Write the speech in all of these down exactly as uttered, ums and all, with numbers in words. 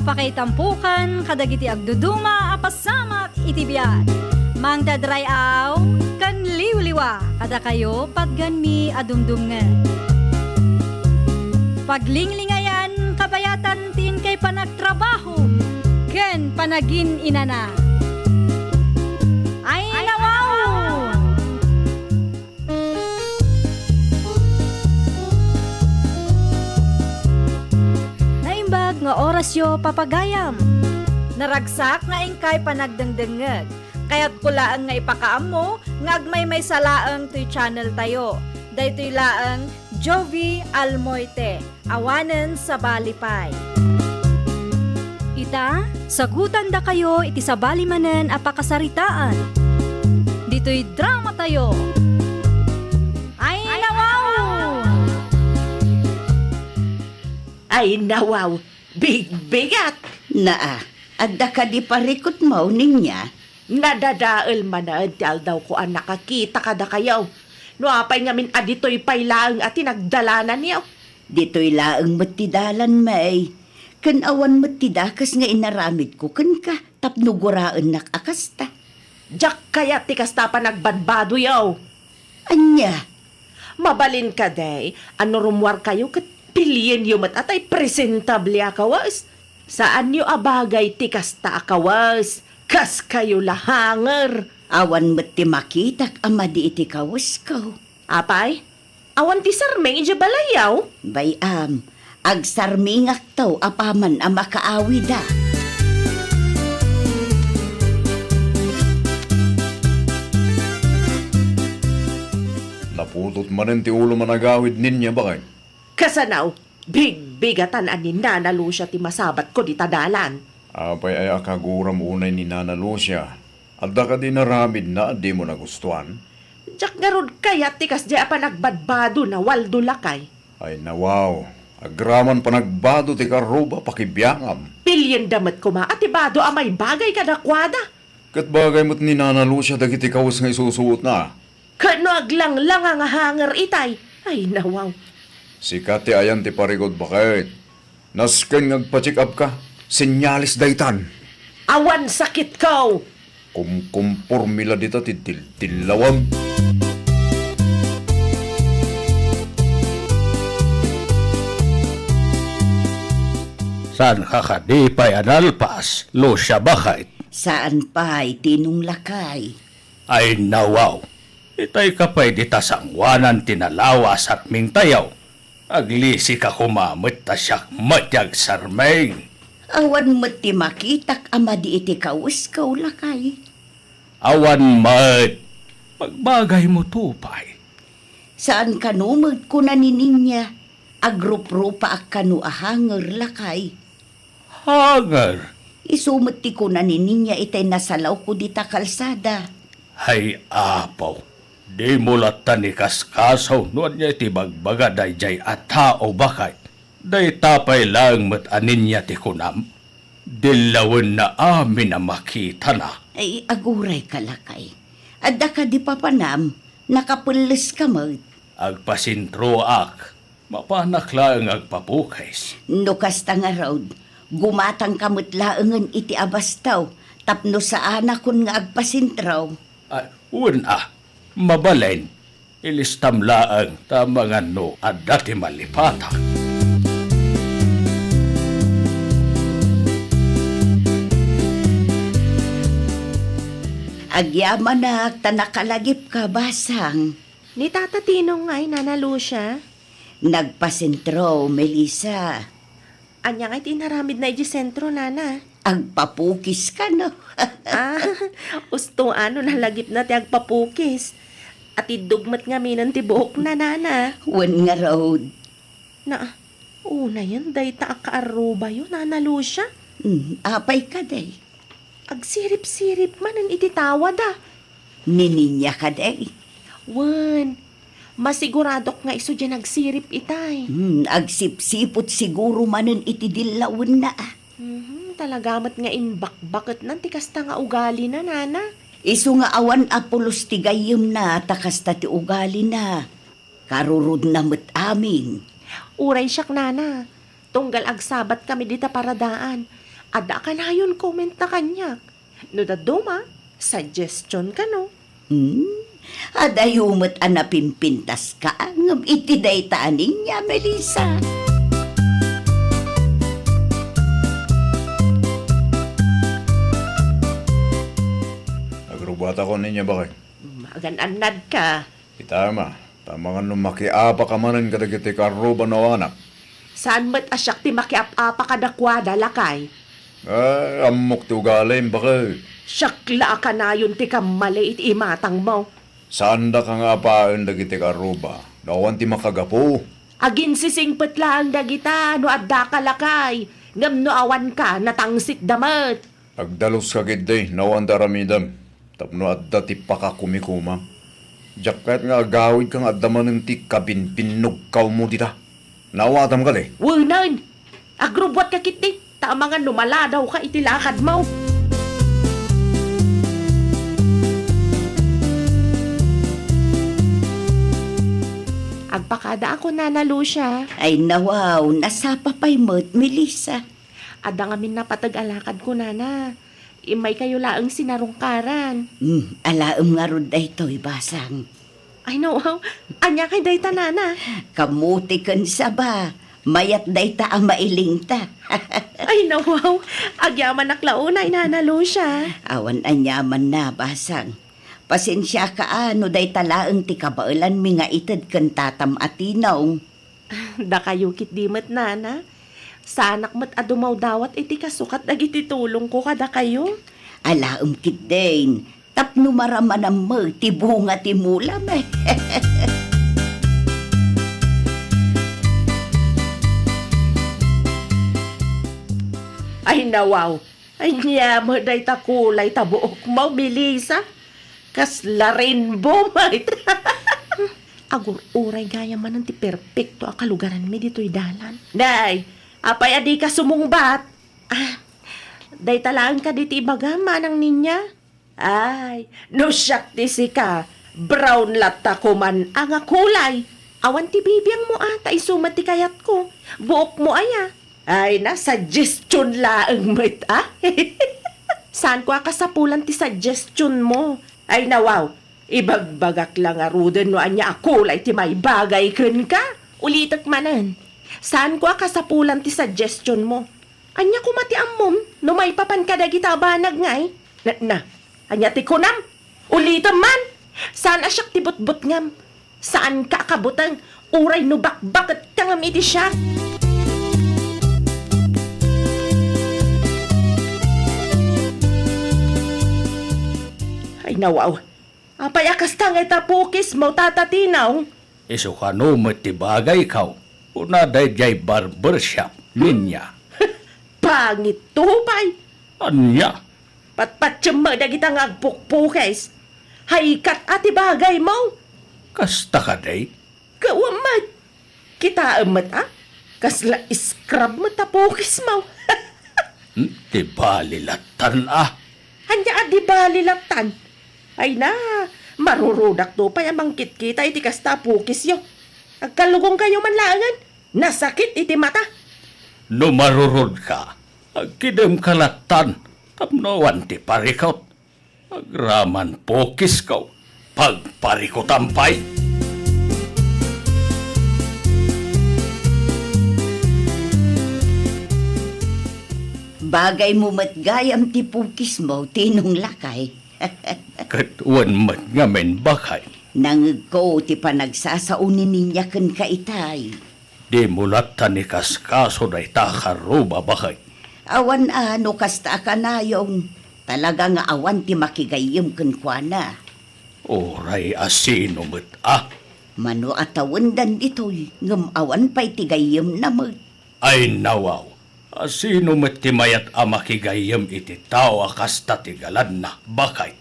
Pakaitampokan kadagiti agduduma a pasamak iti biag. Mangted ray-aw ken liwliwa kadakayo patganmi a dumdumngeg. Paglinglingayan kabayatan ti inkay panagtrabaho ken panagin-inana. Ay, nawaw! Naimbag nga orasyo, papagayam. Naragsak nga inkay panagdengdengngeg. Kayatko laeng nga ipakaammo nga agmaymaysa laeng toy channel tayo. Daytoy laeng Jovi Almoite. Awanen sabali pay. Ita, sagutandakayo iti sabali manen a pakasaritaan. Ditoy drama tayo. Ay, nawaw! Ay, nawaw! Bigbigat! Naa, adda kadi parikutmo, Ninya? Nadadael manen ti aldawko a nakakita kadakayo. No apay ngamin a ditoy pay laeng a tinagdalananyo? Ditoy laeng met ti dalan, May. Ken awan met ti dakes nga inaramidko kenka tapno guraennak a kasta. Diak kayat ti kasta a panagbadbadoyo. Ania? Mabalin kadi a no rummuarkayo ket pilienyo met a tay presentable a kawes? Saanyo a bagay ti kasta a kawes. Kaskayo la hanger. Awan met ti makitak a madi iti kawesko. Apay? Awan ti sarming idiay balayyo? Bay-am, agsarmingakto apaman a makaawida. Naputot manen ti ulom a nagawid, Ninya, baket? Kasano? Bigbigatan a ni Nana Lucia ti masabatko dita dalan. Apay aya a kaguram unay ni Nana Lucia? Adda kadi inaramidna a dimo nagustuan? Diak ngarud kayat ti kasdiay a panagbadbadona, Waldo lakay. Ay, nawaw, agraman panagbado ti karruba pakibiangam. Pilienda met koma a ti bado a maibagay kadakuada. Ket bagay met ni Nana Lucia dagiti kawes nga isusuotna. Ket no aglanglang nga hanger itay, ay, nawaw. Sika ti ayan ti parikut, baket. Nasken nga agpa-check up ka. Senyales daytan. Awan sakitko. Kumkumpormi la dita ti dildillawem. Saanka kadi pay a nalpas, Lucia, baket? Saan pay, Tinong lakay. Ay, nawaw. Itayka pay dita sangoanan ti nalawa a sarmingtayo. Aglisika koma met ta siak met ti agsarming. Awan met ti makitak a madi iti kawesko, lakay. Awan met. Pagbagaymo to pay. Saan kano met, kuna ni Ninya, agruprupaak kano a hanger, lakay. Hanger? Isu met ti kuna ni Ninya itay nasalawko dita kalsada. Ay, Apo, dimo latta ni kaskaso no ania ti bagbaga daydiay a tao, baket. Dayta pay laeng met a Ninya ti kunam. Dillawenna amin a makitana. Ay, agurayka, lakay. Adda kadi papanam, nakapelleska met. Agpasentroak. Mapanak laeng agpapukis. No kasta ngarud, gumatangka met laengen iti abastaw tapno saanakon nga agpasentro. Ah, wen a, mabalin, ilistam laeng ta mangan no adda ti malipatak. Agyamanak ta nakalagipka, basang. Ni Tata Tinong ngay, Nana Lucia? Nagpasentro, Melissa. Ania ngay ti inaramidna idiay sentro, Nana? Agpapukis kano. Ah, usto a no nalagipna ti agpapukis. Atiddog met ngaminen ti buokna, Nana. Wen ngarud. Na, unayen dayta a kaarrubayo, Nana Lucia. Hmm, apay kadi? Agsirip-sirip manen iti tawada. Ni Ninya kadi? Wen, masiguradok nga isu diay nagsirip itay. Hmm, agsipsiput siguro manen iti dillawenna, a. Mhm, talaga met nga imbakbaketnan ti kasta nga ugalina, Nana. Isu nga awan a pulos ti gayyemna ta kasta ti ugalina. Karurudna met amin. Uray siak, Nana. Tunggal agsabatkami dita paradaan, Adda a kanayon comment na kaniak. No dadduma, suggestion kano. Hmm? Adayo met a napimpintaska, ngem iti dayta a ninia, Melissa. Agrubbuatakon ninia, bakay. Magan-annadka. Ita, ama, ta amangan no makiapaka manen kadagiti karruba no awanak. Saan met a siak ti makiap-apa kadakuada, lakay. Ay, ammok ti ugalim, bakay. Siak la a kanayon ti kammali iti imatangmo. Saandaka nga apaen dagiti karruba no awan ti makagapu. Aginsisingpet laeng dagita no addaka, lakay, ngem no awanka, natangsitda met. Agdaluska ketdi no awan ti aramidem, tapno adda ti pakakumikuma. Diak kayat nga agawidka nga adda manen ti kabinbinnogkawmo dita. Naawatam kadi? Wenen! Agrubbuatka ketdi, ta amangan no maladawka iti lakadmo. Agpakadaak, Nana Lucia. Ay, nawaw, nasapa pay met, Melissa. Adda ngamin napateg a lakad kunana. Immaykayo laeng sinarungkaran. Hmm, alaem ngarud daytoy, Basang. Ay, nawaw. Ania kay dayta, Nana? Kamuti ken saba. Mayat dayta a mailingta. Ay, nawaw. Agyamanak la unay, Nana Lucia. Awan aniamanna, Basang. Pasensiaka a no dayta laeng ti kabaelanmi nga ited ken tatam a tinong. Dakayo ketdi met, Nana. Saanak met a dumawdawat iti kasukat dagiti tulongko kadakayo. Alaem ketdin, tapno maramanam met ti bunga ti mulam. Ay, nawaw. Ania met dayta kulay ta buokmo, Melissa? Kasla rainbow met. Agur-uray gayam manen ti perpekto a kalugaranmi ditoy dalan. Nay, apay a dika sumungbat? Ah, dayta laeng kadi ti ibagam, manang Ninya? Ay, no siak ti sika, brown latta koman a nga kulay. Awan ti bibiangmo a, ta isu met ti kayatko. Buokmo aya? Ay, na, suggestion laeng met, a? Saanko a kasapulan ti suggestion mo. Ay, nawaw, ibagbagak la ngaruden no ania a kulay ti maibagay kenka. Ulitek manen, saanko a kasapulan ti suggestion mo. Ania koma ti ammom no maipapan kadagita a banag ngay? Na, na, ania ti kunam? Ulitem man! Saan a siak ti butbutngam. Saanka a kabuteng, uray no bakbaketka ngem iti siak. Ay, nawaw. Apay a kasta nga ita pukismo, Tata Tinong? Isu kano met ti bagaykaw, kuna daydiay barbershop, Ninya. Pangitto pay. Ania? Patpatiem met dagita nga agpukpukis. Haykat a ti bagaymo. Kasta kadi? Gapuem met. Kitaem met a, kasla scrub met a pukismo. Hmm, di bali lattan a. Ania a di bali lattan? Ay na, marurudakto pay a mangkitkita iti kasta a pukisyo. Agkallugongkayo man laengen, nasakit iti mata. No marurodka, agkidemka lattan, tapno awan ti parikut. Agraman pukisko, pagparikutam pay. Bagaymo met gayam ti pukismo, Tinong, lakay. Ket wen met ngamin, bakay. Nangegko ti panagsasao ni Ninya kenka itay. Dimo lattan ikaskaso dayta a karruba, bakay. Awan a no kasta a kanayon, talaga nga awan ti makigayyem kenkuana. Uray a sino met a? Mano a tawendan ditoy, ngem awan pay ti gayyemna met. Ay nawaw, a sino met ti mayat a makigayyem iti tao a kasta ti galanna, bakay?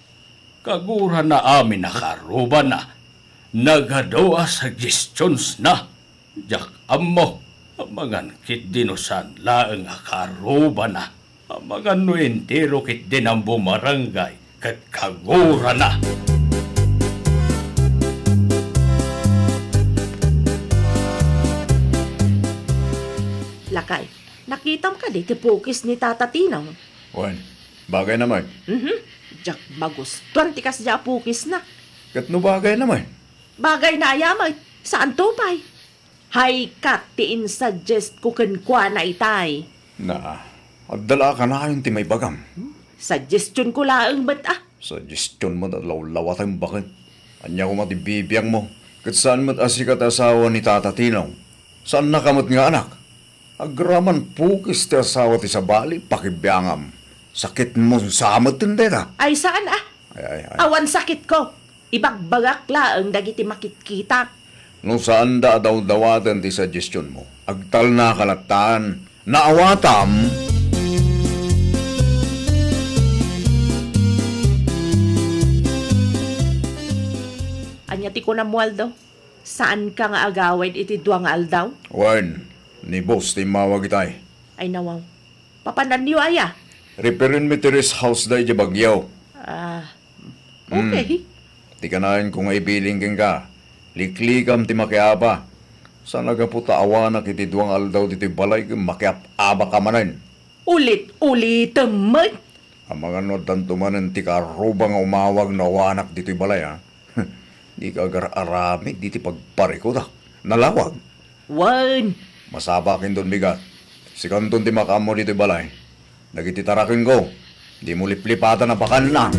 Kagurana amin a karrubana. Nagadu a suggestions na. Diak ammo, amangan ketdi no saan laeng a karrubana. Amangan no entero ketdi a bumarangay ket kagurana. Lakay, Nakitam kadi ti pukis ni Tata Tino? Wen, bagayna met. Mhm. Diak magustuan ti kasdiay a pukisna. Ket no bagayna met? Bagayna aya met. Saanto pay? Hay kat ti insuggest ko kenkuana itay. Na, adda la a kanayon ti maibagam. Hmm? Suggestion ko laeng met a. Suggestion met a lawlawatem baket. Ania koma ti bibiangmo? Ket saan met a sika ti asawa ni Tata Tino? Saannaka met nga anak? Agraman pukis ti asawa ti sabali, pakibiangam. Sakitmo sa met dayta. Ay, saan a? Ay, ay, ay. Awan sakitko. Ibagbagak laeng dagiti makitkitak. No saanda a dawdawaten ti suggestionmo, agtalnaka lattan. Naawatam. Ania ti kunam, Waldo? Saanka nga agawid iti dua nga aldaw? Wen, ni boss ti immawag itay. Ay, nawaw. Papananyo aya? Reparenmi ti rest house da idiay Baguio. Ah, Hmm. Okay. Ti kanayon ko nga ibilin kenka, liklikam ti makiaba. Saan a gapu ta awanak iti dua nga aldaw ditoy balay ken makiap-abaka manen. Ulit-ulitem met. Amangan no addanto manen ti kaarruba nga umawag no awanak ditoy balay, a? Dika agar-aramid iti pagparikudak. Nalawag. Wen. Masapakindon bigat. Sikanton ti makaammo ditoy balay. Dagiti tarakenko, dimo liplipatan a bakanna.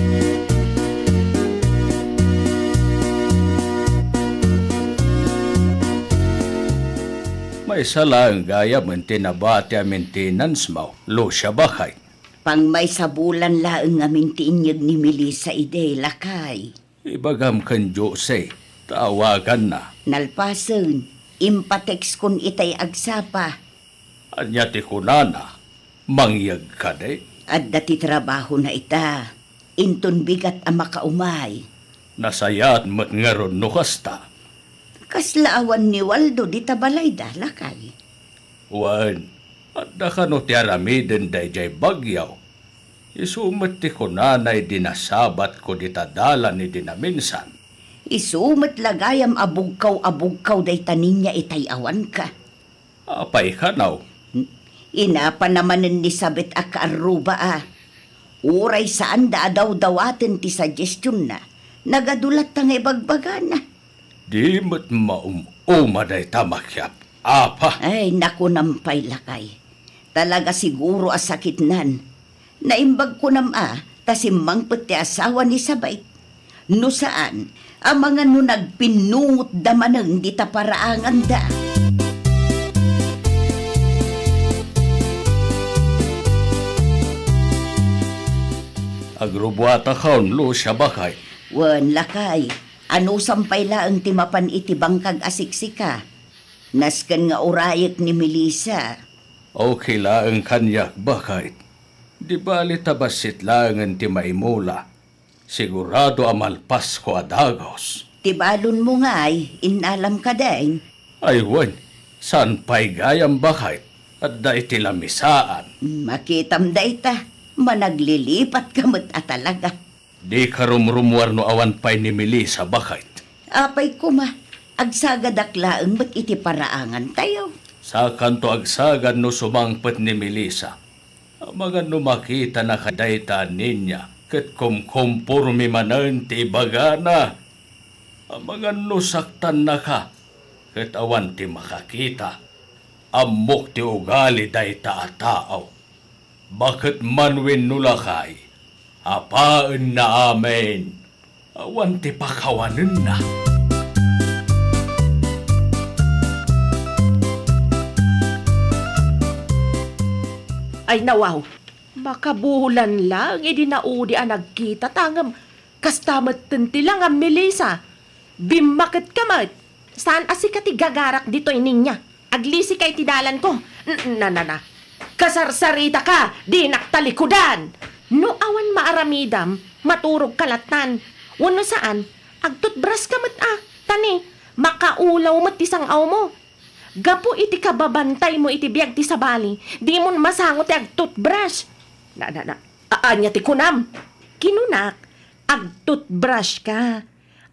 Maysa laeng gayam ti nabati a maintenance mo, Lucia, baket. Pangmaysa bulan laeng ngamin ti inyeg ni Melissa idi, lakay. Ibagam ken Jose, ta awaganna. Nalpasen, impatekskon itay agsapa. Ania ti kunana? Mangyeg kadi? Adda ti trabahona ita. Inton bigat a makaumay. Nasayaat met ngarud no kasta. Kasla awan ni Waldo dita balayda, lakay. Wen, adda kano ti aramiden daydiay Baguio? Isu met ti kunana idi nasabatko dita dalan idi naminsan. Isu met la gayam a bugkaw a bugkaw dayta ninia itay awanka. Apay kano? Inapana manen ni Sabet a kaarruba a. Uray saanda a dawdawaten ti suggestionna, nagadu latta nga ibagbagana. Di met maum-uma dayta makiap-apa. Ay, nakunam pay, lakay. Talaga siguro a sakitnan. Naimbag kunam a, ta simmangpet ti asawa ni Sabet. No saan, amangan no nagpinnungotda manen dita paraanganda. Agrubuatakon, Lucia, baket. Wen, lakay. Anusam pay laeng ti mapan iti bangkag a siksika. Nasken nga urayek ni Melissa. Okay laeng kaniak, baket. Di bali ta bassit laengen ti maimula. Sigurado a malpasko a dagus. Ti balonmo ngay, innalam kadin? Ay wen, saan pay gayam, baket? Adda iti lamisaan. Makitam dayta, managlilipat ka met a talaga. Dika rumrumuar no awan pay ni Melissa, baket. Apay koma, agsagadak laeng met iti paraangantayo. Sakanto agsagad no sumangpet ni Melissa. Amangan no makitanaka dayta a ninia ket kumkomporme manen ti ibagana. Amangan no saktannaka ket awan ti makakita. Ammok ti ugali dayta a tao. Baket man wenno lakay, apaenna amin. Awan ti pakawanenna. Ay, nawaw, makabulan laeng idi naudi a nagkitata ngem kasta metten ti langam, Melissa. Bimmaketka met. Saan a sika ti gagarak ditoy, ninia. Aglisika iti dalanko. N-, na, na, na. Kasarsaritaka, dinak talikudan. No awan maaramidam, maturogka lattan. Wenno saan, agtutbraska met a, ta ni, makaulaw met ti sang-awmo. Gapu iti kababantaymo iti biag ti sabali, dimon masango ti agtutbrush. Na, na, na. A-, ania ti kunam? Kinunak, agtutbrushka.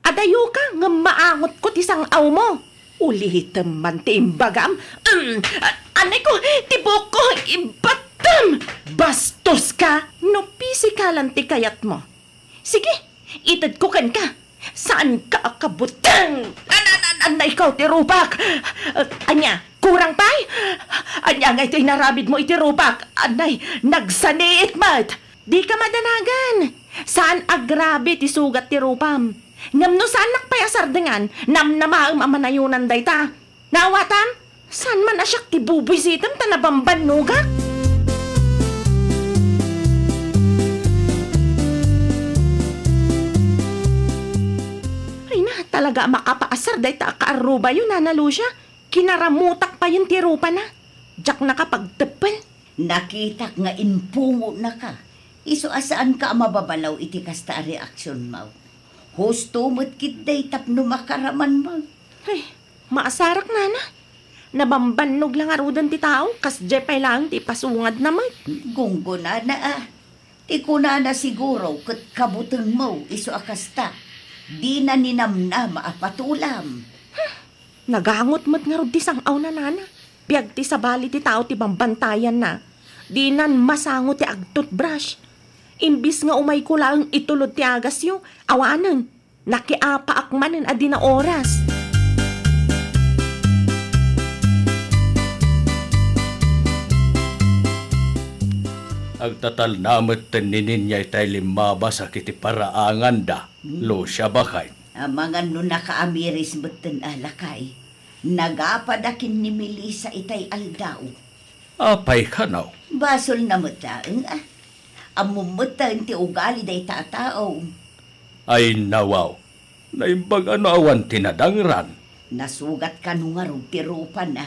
Adayoka ngem maangotko ti sang-awmo. Ulitem man ti imbagam. Mm, a-, Anay ko, ti buokko, ibattam! Bastoska! No pisikalan ti kayatmo, sige, itedko kenka. Saanka a kabuteng! An-, an-, an-, anay ko, ti rupak! Ania, kurang pay? Ania ngay ti inaramidmo iti rupak? Anay, nagsaniit met! Dika madanagan! Saan a grabe ti sugat ti rupam. Ngem no saannak pay a sardengan, namnamaem a manayonan dayta. Naawatam? Saan man a siak ti bubuysitem ta nabambannogak? Ay na, talaga a makapaasar dayta a kaarrubayo, Nana Lucia. Kinaramutak payen ti rupana. Diak nakapagteppen. Nakitak nga impungonaka. Isu a saanka a mababalaw iti kasta a reaksionmo. Husto met ketdi tapno makaramanmo. Ay, maasarak, Nana. Nabambannog la ngaruden ti tao, kasdiay pay laeng ti ipasungadna met. Gunggonana a. Ti kunana siguro ket kabutengmo isu a kasta. Dina ninamnama a patulam. Nagangot met ngarud ti sang-awna, Nana. Biag ti sabali ti tao ti bambantayanna. Dinan masango ti agtoothbrush. Imbis nga umayko laeng itulod ti agasyo, awanen, nakiapaak manen a dina oras. Agtatalna metten ni Ninya itay limmabas a kiti paraanganda, Lucia, baket. Amangan no nakaamiris metten a, lakay. Nagapada ken ni Melissa itay aldaw. Apay kano? Basolna met laeng a. Ammom metten ti ugali dayta a tao. Ay nawaw, naimbag a no awan ti nadangran. Nasugat kano ngarud ti rupana?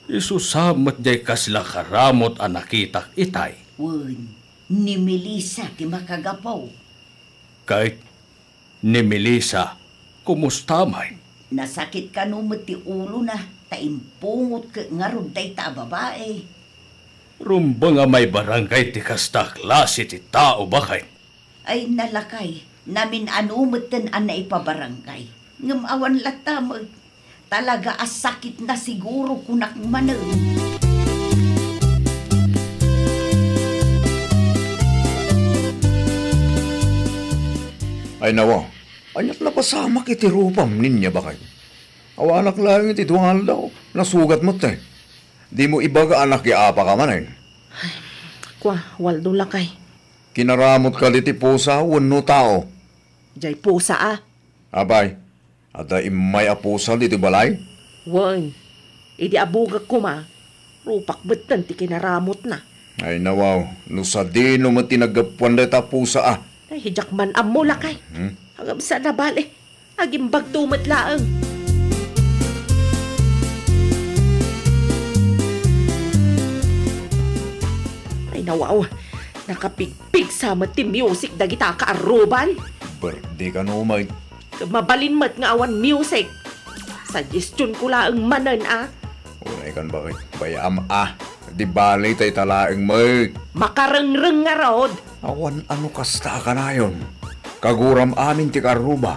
Isu sa met diay kasla karamot a nakitak itay. Wen, ni Melissa ti makagapu. Ket ni Melissa, kumusta met? Nasakit kano met ti ulona ta impungot ket ngarud dayta a babai. Rumbeng a maibarangay ti kasta a klase ti tao, baket. Ay, lakay, namin-ano metten a naipabarangay. Ngem awan latta met. Talaga a sakitna siguro, kunak manen. Ay, nawa, aniat napasamak iti rupam, Ninya, baket? Awanak laeng iti dua nga aldaw, nasugat metten. Dimo ibaga a nakiapaka manen. Kua, Waldo, lakay. Kinaramot kadi ti pusa wenno tao? Diay pusa a. Apay, adda immay a pusa ditoy balay? Wen, idi abugek koma, rupak metten ti kinaramotna. Ay, nawaw, no sadino met ti naggapuan dayta a pusa a. Ay, diak man ammo, lakay. Hmm? Ngem saan a bale, agimbagto met laeng. Ay, nawaw, nakapigpigsa met ti music dagita a kaarruban. Birthday kano met. Mabalin met nga awan music. Suggestion ko laeng manen a. Unay kan, baket, bay-am a. Di bale, dayta laeng met. Makarengreng ngarud. Awan a no kasta a kanayon. Kaguram amin ti kaarruba.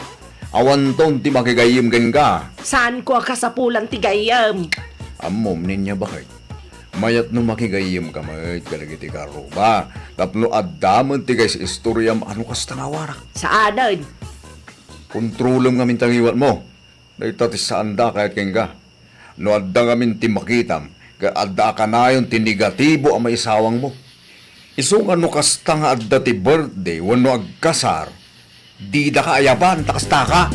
Awanton ti makigayyem kenka. Saanko a kasapulan ti gayyem? Ammom, Ninya, baket. Mayat no makigayyemka met kadagiti kaarruba, tapno adda met ti kais-istoriam a no kasta nga awanak. Saanen. Kontrolem ngamin ti ngiwatmo. Dayta ti saanda a kayat kenka. No adda ngamin ti makitam, ket adda a kanayon ti negatibo a maisawangmo. Isu nga no kasta nga adda ti birthday wenno agkasar, didaka ayaban ta kastaka.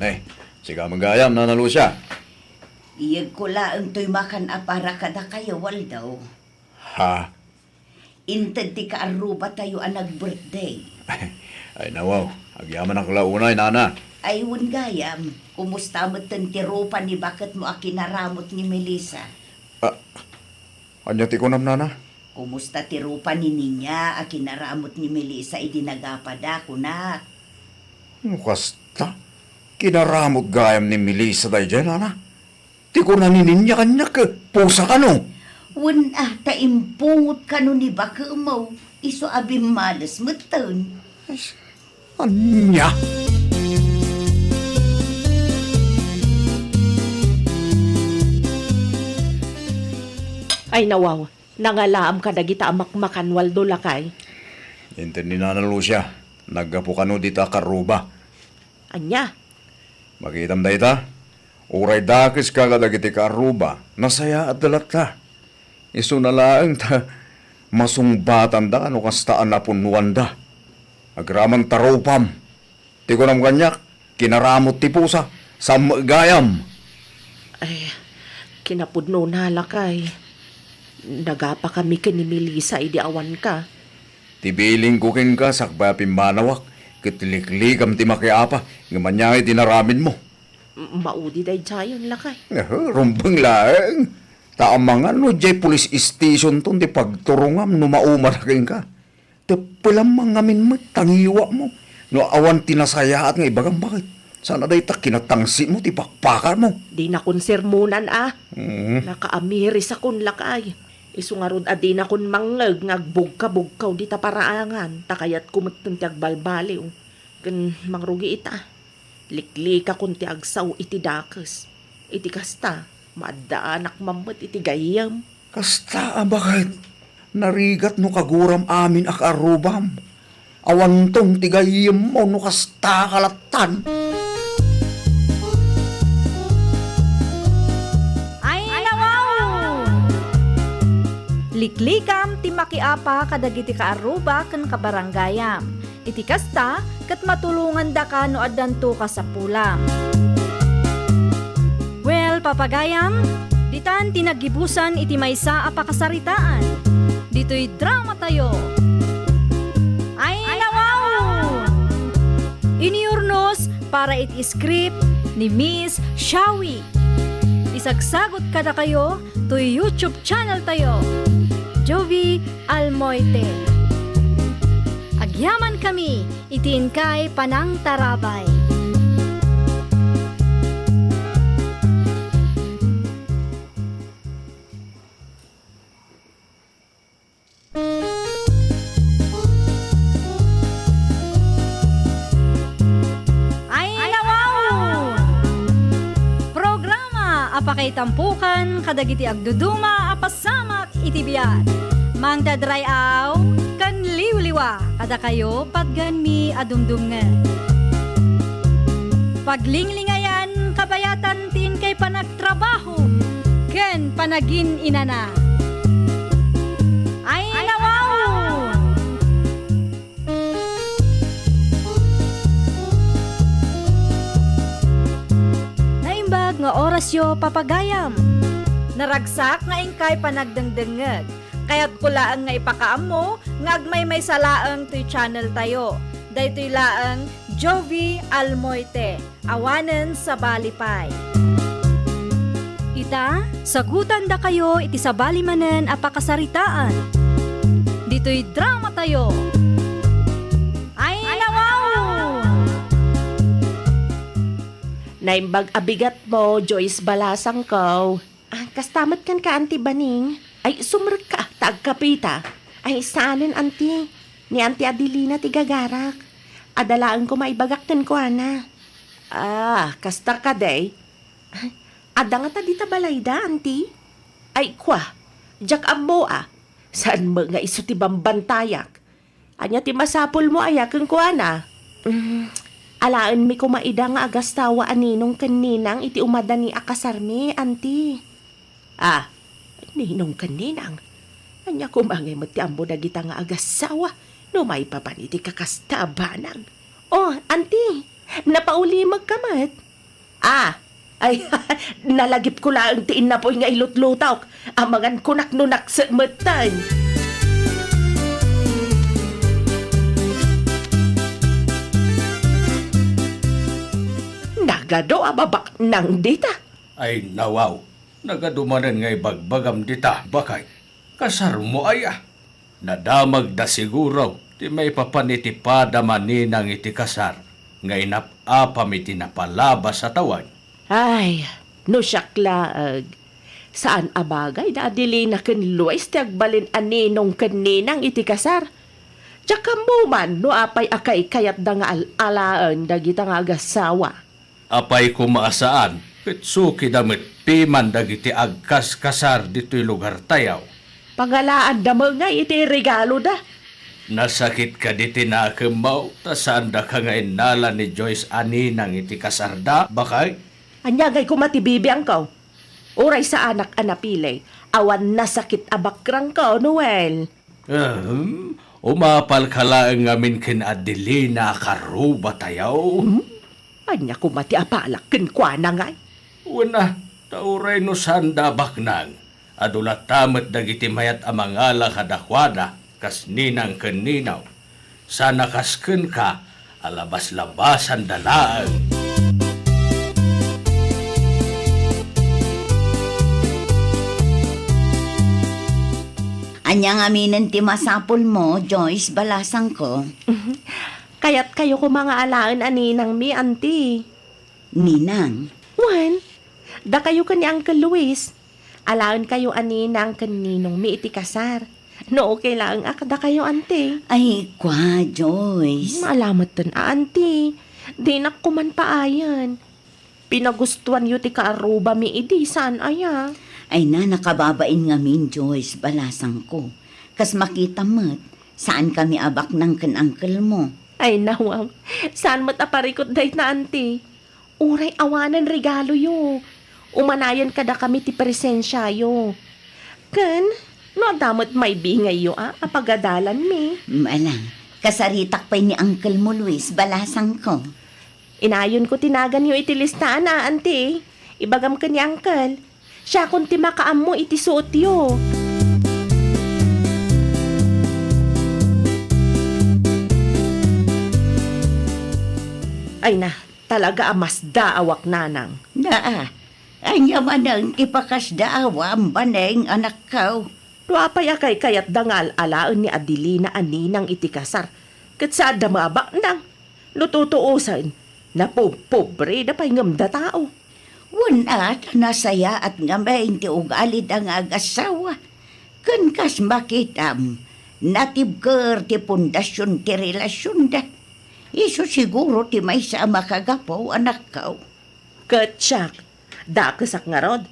Ne, sika met gayam, Nana Lucia. Iyegko laeng toy makan a para kadakayo, Waldo. Ha? Inted ti kaarrubatayo a nag-birthday. Ay, nawaw. Agyamanak la unay, Nana. Ay, wen gayam, kumusta metten ti rupa ni baketmo a kinaramot ni Melissa? Ah, ania ti kunam, Nana? Kumusta ti rupa ni Ninya a kinaramot ni Melissa idi nagapada, kunak? No kasta, kinaramot gayam ni Melissa daydiay, Nana. Ti kuna ni Ninya kaniak, pusa kano? Wen a, ta impungot kano ni baketmo, isu a bimmales metten. Ay, ania? Ay nawaw, nangalaam kadagita a makmakan, Waldo, lakay. Inted ni Nana Lucia, naggapu kano dita a karruba. Ania? Makitam dayta? Uray dakeska kadagiti kaarruba, nasayaatda latta. Isuna laeng ta masungbatanda no kasta a napunnuanda. Agraman ta rupam. Ti kunam kaniak, kinaramut ti pusa, saan met gayam. Ay, kinapudnona, lakay. Nagapakami ken ni Melissa idi awanka. Ti bilingko kenka sakbay a pimmanawak, ket liklikam ti makiapa, ngem ania ngay ti inaramidmo? M-, maudi daydiayen, lakay. Aha, rumbeng laeng. Ta amangan no diay police stationton ti pagturongam no maumada kenka. Teppelam man ngamin met ta ngiwatmo. No awan ti nasayaat nga ibagam, baket? Saan a dayta kinatangsitmo ti pakpakarmo? Dinakon sermonan a. Mm. Nakaamirisakon, lakay. Isu ngarud a dinakon mangngeg nga agbugkabugkaw dita paraangan, ta kayatko metten ti agbalbaliw. Ken mangrugi ita. Liklikakon ti agsao iti dakes. Iti kasta, maaddaanak man met iti gayyem. Kasta a baket, narigat no kaguram amin a kaarrubam. Awanton ti gayyemmo no kasta a kalattan. Ay, nawaw! Liklikam ti makiapa kadagiti kaarruba ken kabarangayam. Iti kasta, ket matulongandaka no addanto kasapulam. Well, papagayam, ditan ti naggibusan iti maysa a pakasaritaan. Ditoy dramatayo. Ay, nawaw! Inurnos para iti script ni Miss Shawi. Isagsagut kadakayo toy YouTube channel tayo, Jovi Almoite. Agyamankami iti inkay panangtarabay. Ay, nawaw! Programa a pakaitampukan kadagiti agduduma a pasamak iti biag. Mangdadray-aw ken liwliwa kadakayo patgenmi a dumdumngeg. Paglinglingayan kabayatan ti inkay panagtrabaho ken panagin-inana. Ay, nawaw! Naimbag nga orasyo, papagayam. Naragsak nga inkay panagdengdengngeg. Kayatko laeng nga ipakaammo nga agmaymaysa laeng toy channel tayo. Daytoy laeng Jovi Almoite. Awanen sabali pay. Ita, sagutandakayo iti sabali manen a pakasaritaan. Ditoy dramatayo. Ay, nawaw! Naimbag a bigatmo, Joyce Balasangko. Ah, kasta met kenka, Auntie Baning? Ay, sumrekka, ta agkapita. Ay, saanen, Auntie. Ni Auntie Adelina ti gagarak. Adda laeng koma ibagak kenkuana. Ah, kasta kadi? Adda ngata dita balayda, Auntie? Ay, kua, diak ammo a. Saan met nga isu ti bambantayak? Ania ti masapulmo aya kenkuana? Mm, alaenmi koma ida nga agasawa a ninong ken ninang iti umadani a kasarmi, Auntie. Ah, ninong ken ninang? Ania koma ngay met ti ammo dagita nga agasawa no maipapan iti kakasta a banag? Oh, Auntie, napaulimekka met? Ah, ay, nalagipko laeng ti innapoy nga ilutlutok. Amangan kunak no nakset metten. Nagadu a mabaknang dita. Ay, nawaw. Nagadu manen nga ibagbagam dita, baket. Kasarmo aya? Nadamagda siguro ti maipapan iti padam a ninang iti kasar nga inap-apam iti napalabas a tawen. Ay, no siak laeng, saan a bagay da Adelina ken Luis ti agbalin a ninong ken ninang iti kasar. Diak ammo man no apay a kaykayatda nga al-alaen dagita nga agasawa. Apay koma a saan Ket sukida met piman dagiti agkaskasar ditoy lugartayo. Pangalaanda met ngay iti regaloda. Nasakit kadi ti nakemmo ta saandaka nga innala ni Joyce a ninang iti kasarda, bakay? Ania ngay koma ti bibiangko? Uray saanak a napili, awan nasakit a bakrangko, Noel. Ahem, umapalka laeng ngamin ken Adelina a karrubatayo. Hmm? Ania koma ti apalak kenkuana ngay? Wen a, ta uray no saanda a baknang, adu latta met dagiti mayat a mangala kadakuada, kas ninang ken ninaw. Saan a kas kenka, a labas-labasanda laeng. Ania ngaminen ti masapulmo, Joyce, balasangko? Kayatkayo koma nga alaen a ninangmi, anti. Ninang? Wen, dakayo ken ni Uncle Luis. Alaenkayo a ninang ken ninongmi iti kasar. No okay laeng a kadakayo, anti. Ay, kua, Joyce. Maalametten a, anti. Dinak koman paayen. Pinagustuanyo ti kaarrubami idi, saan aya? Ay na, nakababain ngamin, Joyce, balasangko. Kas makitam met, saankami a baknang ken uncle mo. Ay, nawam. Saan met a parikut dayta, anti. Uray awanen regaloyo, umanayen kadakami ti presensiayo. Ken, no adda met maibingayyo a, a pagadalanmi. Mm, ala, kasaritak pay ni Uncle mo, Luis, balasangko. Inayonko ti naganyo iti listaan a, anti. Ibagam ken ni Uncle. Siakon ti makaammo iti suotyo. Ay na, talaga a masdaawak, nanang. Naa, ania manen ti pakasdaawam, baneng, anakko? No apay a kaykayatda nga al-alaen ni Adelina a ninang iti kasar, ket saanda met a baknang. No tutuosen, napubpobreda pay ngem datao. Wen a, ta nasayaat ngamin ti ugalida nga agassawa. Ken kas makitam, natibker ti pundasion ti relasionda. Isu siguro ti maysa a makagapu, anakko. Ket siak, dakesak ngarud.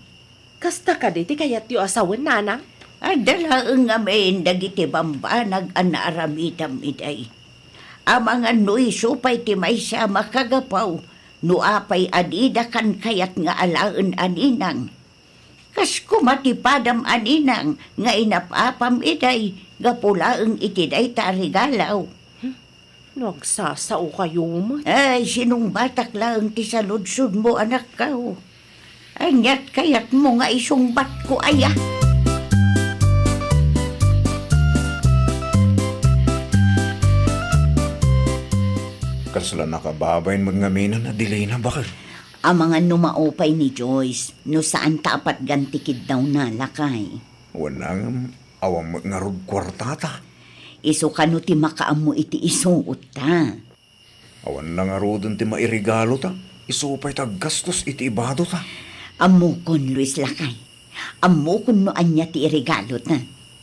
Kasta kadi ti kayatyo a sawen, nanang? Adda laeng ngamin dagiti bambanag a naaramidam idiay. Amangan no isu pay ti maysa a makagapu no apay a dida kan kayat nga alaen a ninang. Kas koma ti padam a ninang nga inap-apam idiay gapu laeng iti dayta a regalo. No agsasaokayo met. Ay, sinungbatak laeng ti saludsodmo, anakko. Aniat kayatmo nga isungbatko aya? Kasla nakababain met ngamin, Adelina, baket? Amangan no maupay ni Joyce, no saan ta a patgan ti kiddawna, lakay. Wen a ngem, awan met ngarud kuartata. Isu kano ti makaammo iti isuotta. Awan na ngaruden ti mairegalota. Isu pay ti aggastos iti ibadota. Ammokon, Luis, lakay. Ammokon no ania ti iregalota.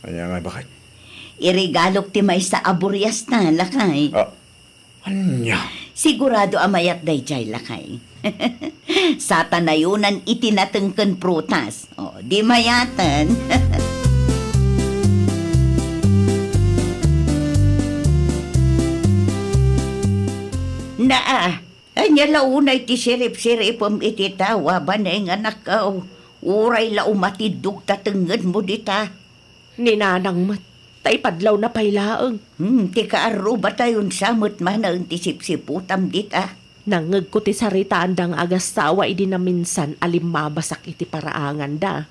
Ania ngay, baket? Iregalok ti maysa a buriasta, lakay. Ah, ania? Sigurado a mayat daydiay, lakay. Sata nayonan iti nateng ken prutas. O, di mayaten. Naa, ania la unay ti sirip-siripem iti tawa, baneng, anakko? Uray la umatiddog ta tengngedmo dita. Ni nanang met, ta ipadlawna pay laeng. Hmm, ti kaarrubatayon sa met manen ti sipsiputam dita. Nangngegko ti saritaanda nga agassawa idi naminsan a limmabasak iti paraanganda.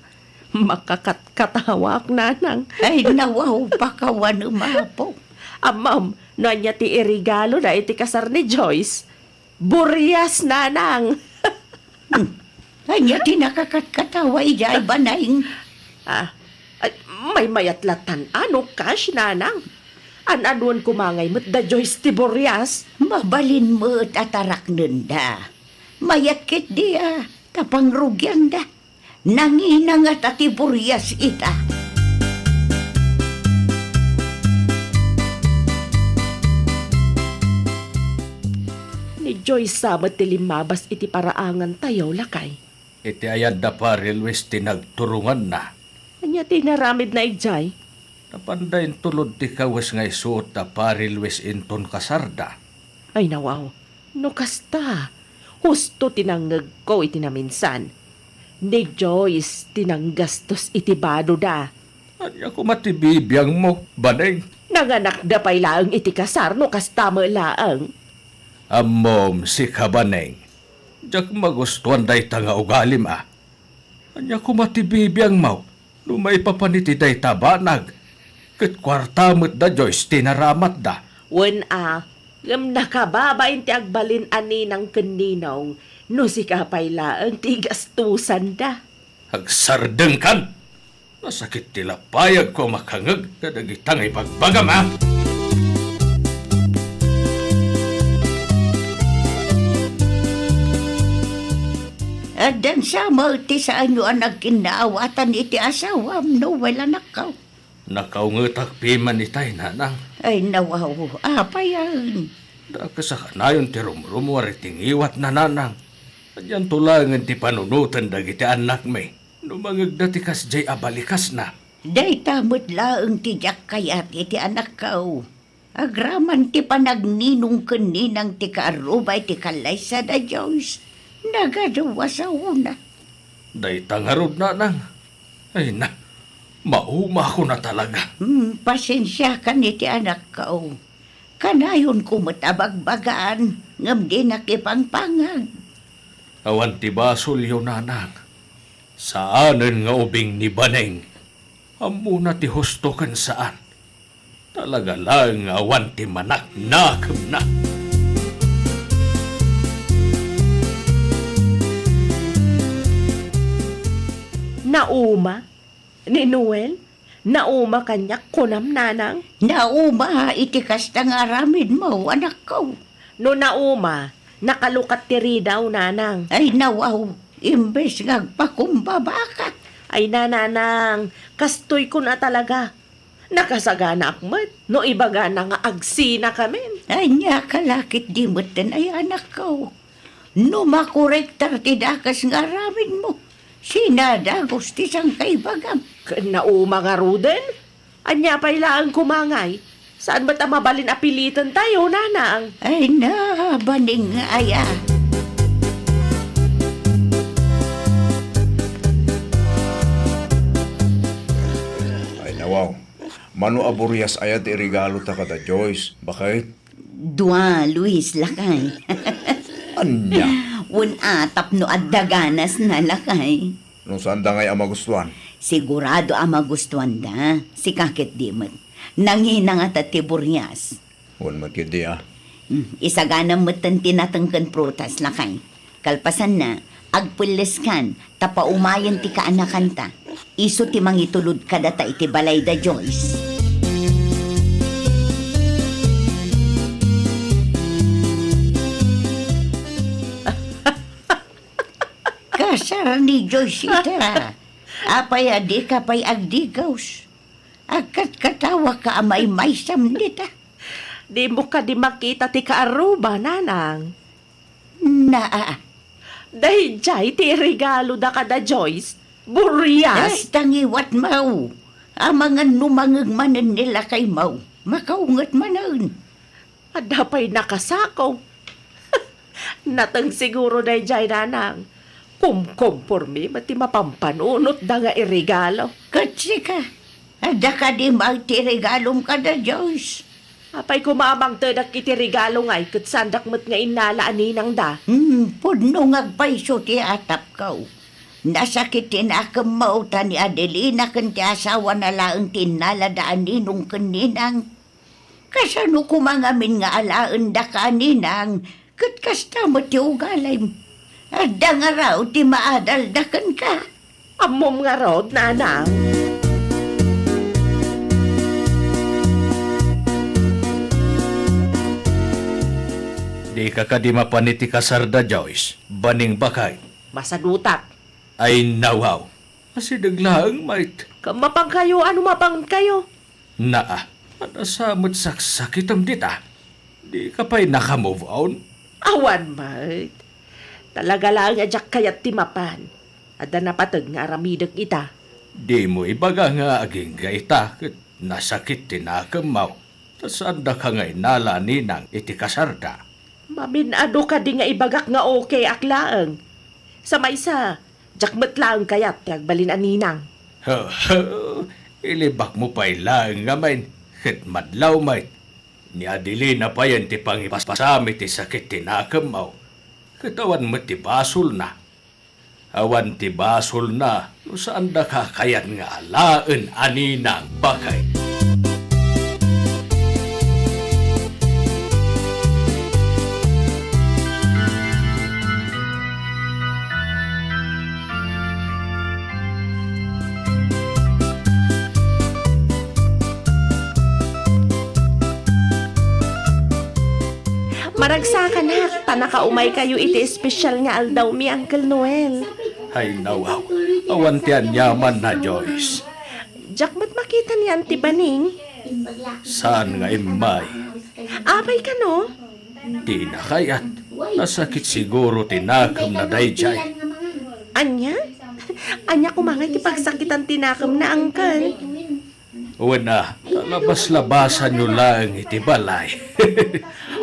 Makakatkatawaak, nanang. Ay, nawaw, pakawanem, Apo. Ammom, no ania ti iregaloda iti kasar ni Joyce? Burias, nanang! Hmm. Ania ti nakakatkatawa idiay, baneng? Ah, ay, maymayat latan a no cash, nanang. An-anuan koma ngay met da Joyce ti burias? Mabalin met a taraknenda. Mayat ketdi a, ta pangrugianda. Nangina ngata ti burias ita. Ni Joyce sa met ti limmabas iti paraangantayo, lakay. Iti ayat da Pari Luis ti nagturonganna. Ania ti inaramidna idiay? Napanda intulod ti kawes nga isuot da Pari Luis inton kasarda. Ay, nawaw. No kasta, husto ti nangngegko iti naminsan. Ni Joyce ti nanggastos iti badoda. Ania koma ti bibiangmo, Baneng? Nanganakda pay laeng iti kasar no kasta met laeng. Ammom, sika, Baneng. Diak magustuan dayta nga ugalim a. Ania koma ti bibiangmo no maipapan iti dayta banag? Ket kuarta met da Joyce ti naramatda. Wen a, ngem nakababain ti agbalin a ninang ken ninong no sika pay laeng ti gastusanda. Agsardengkan! Nasakit ti lapayagko a makangngeg kadagita nga ibagbagam, a! Addan sa met ti saanyo a nagkinnaawatan iti asawam, Noel, anakko? Nakaungetak piman itay, nanang. Ay, nawaw, apay a? Dakes a kanayon ti rumrumuar iti ngiwatna, nanang. Adianto laengen ti panunoten dagiti annakmi no mangngegda ti kasdiay a balikasna. Dayta met laeng ti diak kayat iti anakko. Agraman ti panagninong ken ninang ti kaarruba iti kallaysa da Joyce, nagadu a saona. Dayta ngarud, nanang. Ay na, maumakon a talaga. Hmm, pasensiakan iti anakko. Kanayonko met a bagbagaan, ngem dinak ipangpangag. Awan ti basolyo, nanang. Saanen nga ubing ni Baneng. Ammona ti husto ken saan. Talaga laeng nga awan ti manaknakemna. Nauma? Ni Noel? Nauma kaniak, kunam, nanang? Nauma iti kasta nga aramidmo, anakko. No nauma, nakalukat ti ridaw, nanang. Ay, nawaw, imbes nga agpakumbabaka. Ay na, nanang, kastoy kun a talaga. Nakasaganaak met no ibagana nga agsinakamin. Ania ka la ketdi metten, ay anakko. No makorektar ti dakes nga aramidmo, sinadagus ti sangkaibagam. Ken nauma ngaruden? Ania pay laeng koma ngay? Saan met a mabalin a pilitentayo, nanang? Ay na, baning nga aya. Ay, nawaw. Mano a burias aya ti iregalota kada Joyce, baket? Dua, Luis, lakay. Ania? Wen a, tapno adda ganasna, lakay. No saanda ngay a magustuan? Sigurado a magustuanda. Sika ketdi met. Nangina ngata ti burias. Wen met ketdi a. Hmm, isaganam metten ti nateng ken prutas, lakay. Kalpasanna, agpelleskan ta paumayen ti kaanakanta. Isu ti mangitulod kadata iti balay da Joyce. Kasar ni Joyce ita. Apay a dika pay agdigaws? Agkatkatawaka a maymaysam dita. Dimo kadi makita ti kaarruba, nanang? Naa. Daydiay ti iregaloda kada Joyce. Burias! Ay, ta ngiwatmo. Amangan no mangngeg manen ni lakaymo, makaunget manen. Adda pay nakasako. Nateng siguro daydiay, nanang. Kumkomporme met ti mapampanunotda nga iregalo. Ket sika, adda kadi met ti regalom kada Joyce? Apay koma a mangtedak iti regalo ngay ket saandak met nga innala a ninangda? Hmm, pudno nga agpayso ti atapko. Nasakit ti nakemmo ta ni Adelina ken ti asawana laeng ti innalada a ninong ken ninang. Kasano koma ngamin nga alaendaka a ninang ket kasta met ti ugalim? Adda ngarud ti maadalda kenka. Ammom ngarud, nanang? Dika kadi mapan iti kasarda, Joyce? Baning baket. Masadutak. Ay, nawaw. Asideg laeng, met. Ket mapankayo, ano mapankayo? Naa, adda sa met saksakitem dita. Dika pay naka-move on? Awan met. Talaga laeng a diak kayat ti mapan. Adda napateg nga aramidek ita. Dimo ibaga nga agingga ita ket nasakit ti nakemmo. Ta saandaka nga innala a ninang iti kasarda. Mamin-ado kadi nga ibagak nga okayak laeng. Sa maysa, diak met laeng kayat ti agbalin a ninang. Ilibakmo pay laeng ngamin, ket madlaw met. Ni Adelina payen ti pangipaspasam iti sakit ti nakemmo. Ket awan met ti basolna. Awan ti basolna no saandaka kayat nga alaen a ninang, baket. Maragsakanak, ta nakaumaykayo iti espesyal nga aldawmi, Uncle Noel. Ay, nawaw. Awan ti aniamanna, Joyce. Diak met makita ni Auntie Baning. Saan nga immay? Apay kano? Dina kayat. Nasakit siguro ti nakemna daydiay. Ania? Ania koma nga iti pagsakitan ti nakemna, Uncle? Wen a, ta labas-labasanyo laeng iti balay.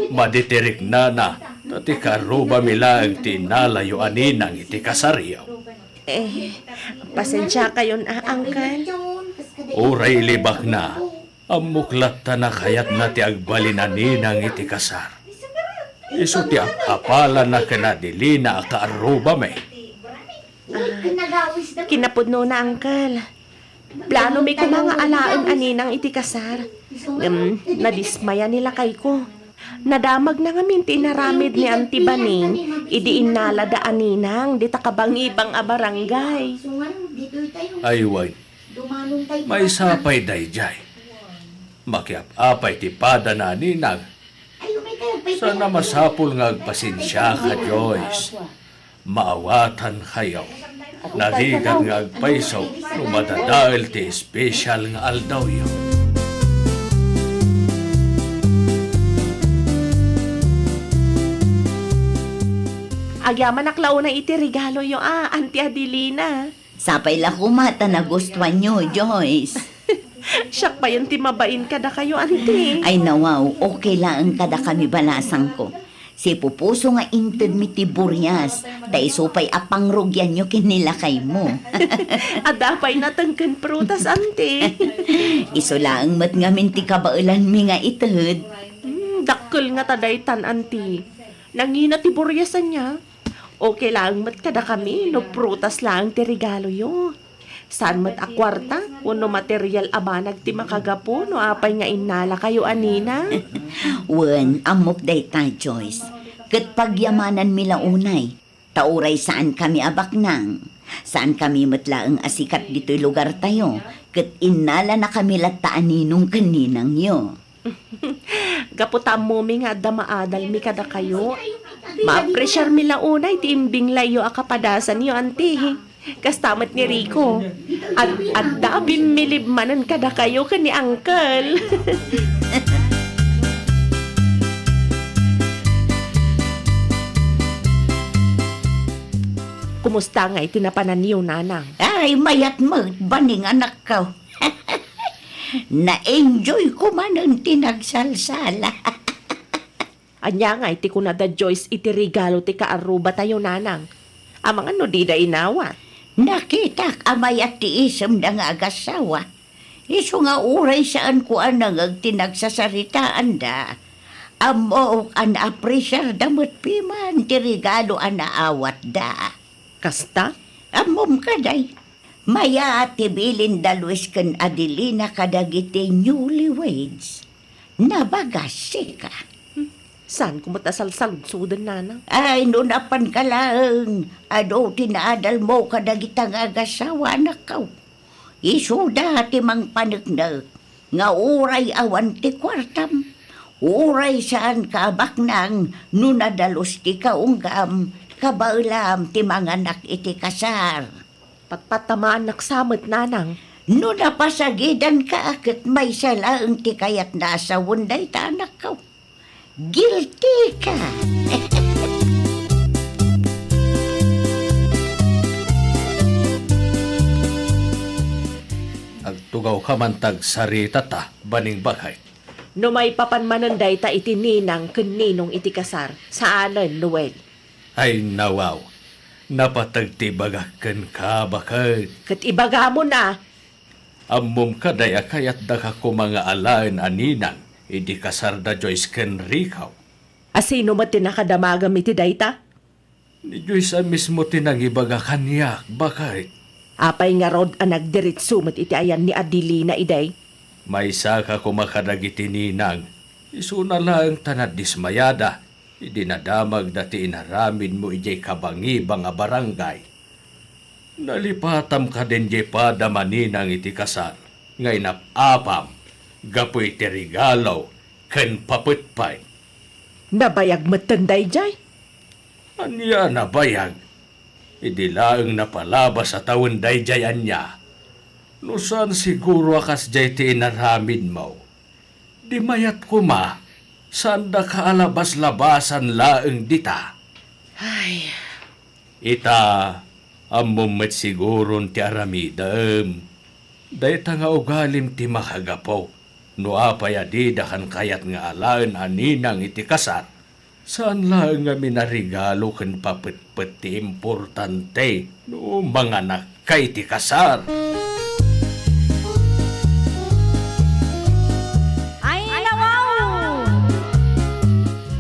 Madi ti riknana, ta ti kaarrubami laeng ti innalayo a ninang iti kasaryo. Eh, pasensiakayon a, Uncle. Uray ilibakna, ammok latta a kayatna ti agbalin a ninang iti kasar. Isu ti ap-apalana ken Adelina a kaarrubami. Ah, kinapudnona, Uncle. Planomi koma nga alaen a ninang iti kasar. Ngem nadismaya ni lakayko. Nadamagna ngamin ti inaramid ni Auntie Baning idi innalada a ninang dita kabangibang a barangay. Ay, wen. Maysa pay daydiay. Makiap-apay ti padana a ninang. Sana masapul nga agpasensiaka, Joyce. Maawatankayo. Narigat nga agpayso no madadael ti espesyal nga aldawyo. Agyamanak la unay iti regaloyo a, Auntie Adelina. Sapay la koma ta nagustuanyo, Joyce. Siak payen ti mabain kadakayo, Auntie. Ay, nawaw, okay laeng kadakami, balasangko. Sipupuso nga intedmi ti burias, ta isu pay a pangrugianyo ken ni lakaymo. Adda pay nateng ken prutas, Auntie. Isu laeng met ngamin ti kabaelanmi nga ited. Hmm, dakkel ngata daytan, Auntie. Nangina ti burias ania? Okay laeng met kadakami no prutas laeng ti regaloyo. Saan met a kuarta wenno material a banag ti makagapu no apay nga innalakayo a ninang? Wen, ammok dayta, Joyce. Ket pagyamananmi la unay, ta uray saankami a baknang, saankami met laeng a sikat ditoy lugartayo, ket innalanakami latta a ninong ken ninangyo. Gapu ta ammomi nga adda maadalmi kadakayo, maapresiarmi la unay ti imbinglayyo a kapadasanyo, Auntie. Kasta met ni Rico. Ad-, adda a bimmilib manen kadakayo ken ni Uncle. Kumusta nga iti napananyo, Nanang? Ay, mayat met, Baning, anakko. Na-enjoy ko manen ti nagsalsala. Ania ngay ti kunada Joyce iti regalo ti kaarrubatayo, Nanang? Amangan no dida inawat. Nakitak a mayat ti isemda nga agassawa. Isu nga uray saanko a nangeg ti nagsasaritaanda, ammok a naapresiarda met piman ti regalo a naawatda. Kasta? Ammom kadi, mayat ti bilin da Luis ken Adelina kadagiti newlyweds. Nabagassika. Hmm, saanko met a salsaludsoden, Nanang? Ay, no napanka laeng, adu ti naadalmo kadagita nga agassawa, anakko. Isuda ti mangpaneknek nga uray awan ti kuartam, uray saanka a baknang no nadalus ti kaunggam, kabaelam ti manganak iti kasar. Patpatamaannak sa met, Nanang. No napasagidanka a ket maysa laeng ti kayatna a sawen dayta, anakko. Guilty ka! Kaman ta agsaritata, baning baket. No maipapan manen dayta iti ninang ken ninong iti kasar, saanen, Noel? Ay, nawaw. Napateg ti ibagak kenka, baket. Ket ibagamon a. Ammom kadi a kayatdaka koma nga alaen a ninang idi kasar da Joyce ken Rico? A sino met ti nakadamagem iti dayta? Ni Joyce a mismo ti nangibaga kaniak, baket. Apay ngarud a nagdiritso met iti ayan ni Adelina idi? Maysaka koma kadagiti ninang, isuna laeng ta nadismayada idi nadamagda ti inaramidmo idiay kabangibang a barangay. Nalipatam kadin diay padam a ninang iti kasar nga inap-apam gapu iti regalo ken papetpet. Nabayag metten daydiay? Ania a nabayag? Idi laeng napalabas a tawen daydiay ania? No saan siguro a kasdiay ti inaramidmo, di mayat koma, saandaka a labas-labasan laeng dita. Ay. Ita, ammom met siguron ti aramidem. Dayta nga ugalim ti makagapu no apay a dida kan kayat nga alaen a ninang iti kasar. Saan laeng ngamin a regalo ken papetpet ti importante no manganakka iti kasar. Ay, nawaw!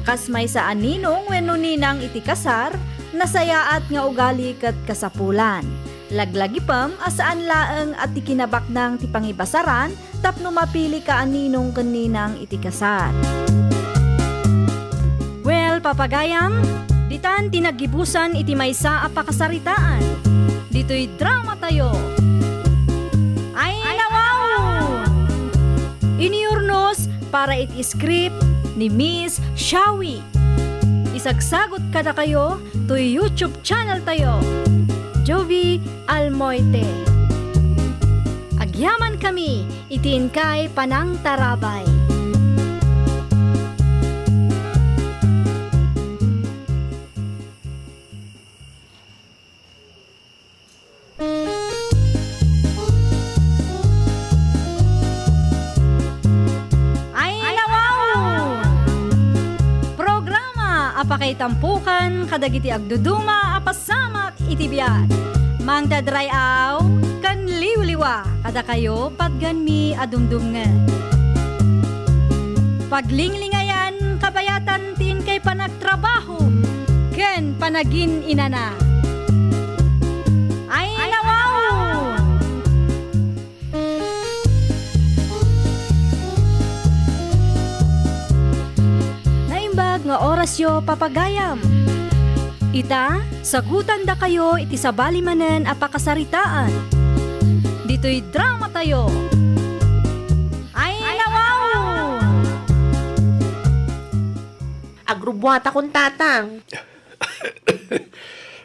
Kas maysa a ninong wenno ninang iti kasar, nasayaat nga ugali ket kasapulan. Laglagipem a saan laeng a ti kinabaknang ti pangibasaran tapno mapilika a ninong ken ninang iti kasar. Well, papagayam, ditan ti naggibusan iti maysa a pakasaritaan. Ditoy drama tayo. Ay, nawaw! Iniurnos para iti script ni Miss Shawi. Isagsagot kadakayo toy YouTube channel tayo, Jovie Almoite. Agyaman kami iti inkay panangtarabay. Ay, nawaw! Programa a pakaitampukan kadagiti agduduma a pasamak iti biag. Mangted ray-aw ken liwliwa kadakayo patgenmi a dumdumngeg. Paglinglingayan kabayatan ti inkay panagtrabaho ken panagin-inana. Ay, nawaw! Naimbag nga orasyo, papagayam. Ita, sagutandakayo iti sabali manen a pakasaritaan. Ditoy drama tayo. Ay, nawaw! Agrubbuatakon, Tatang.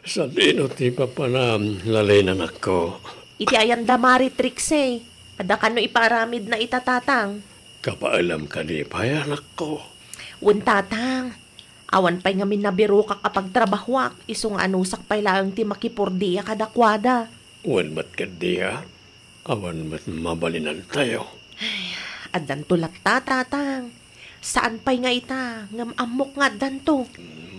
Sadino ti papanam, Lalin, anakko? Iti ayan da Mari Trixie. Adda kano ipaaramidna ita, Tatang? Kabaelam kadi pay, anakko? Wen, Tatang. Awan pay ngamin nabirokak a pagtrabahoak, isu nga anusak pay laeng ti makipordia kadakuada. Wen met ketdi a, awan met mabalinantayo. Ay, addanto latta, Tatang. Saan pay nga ita, ngem ammok nga addanto.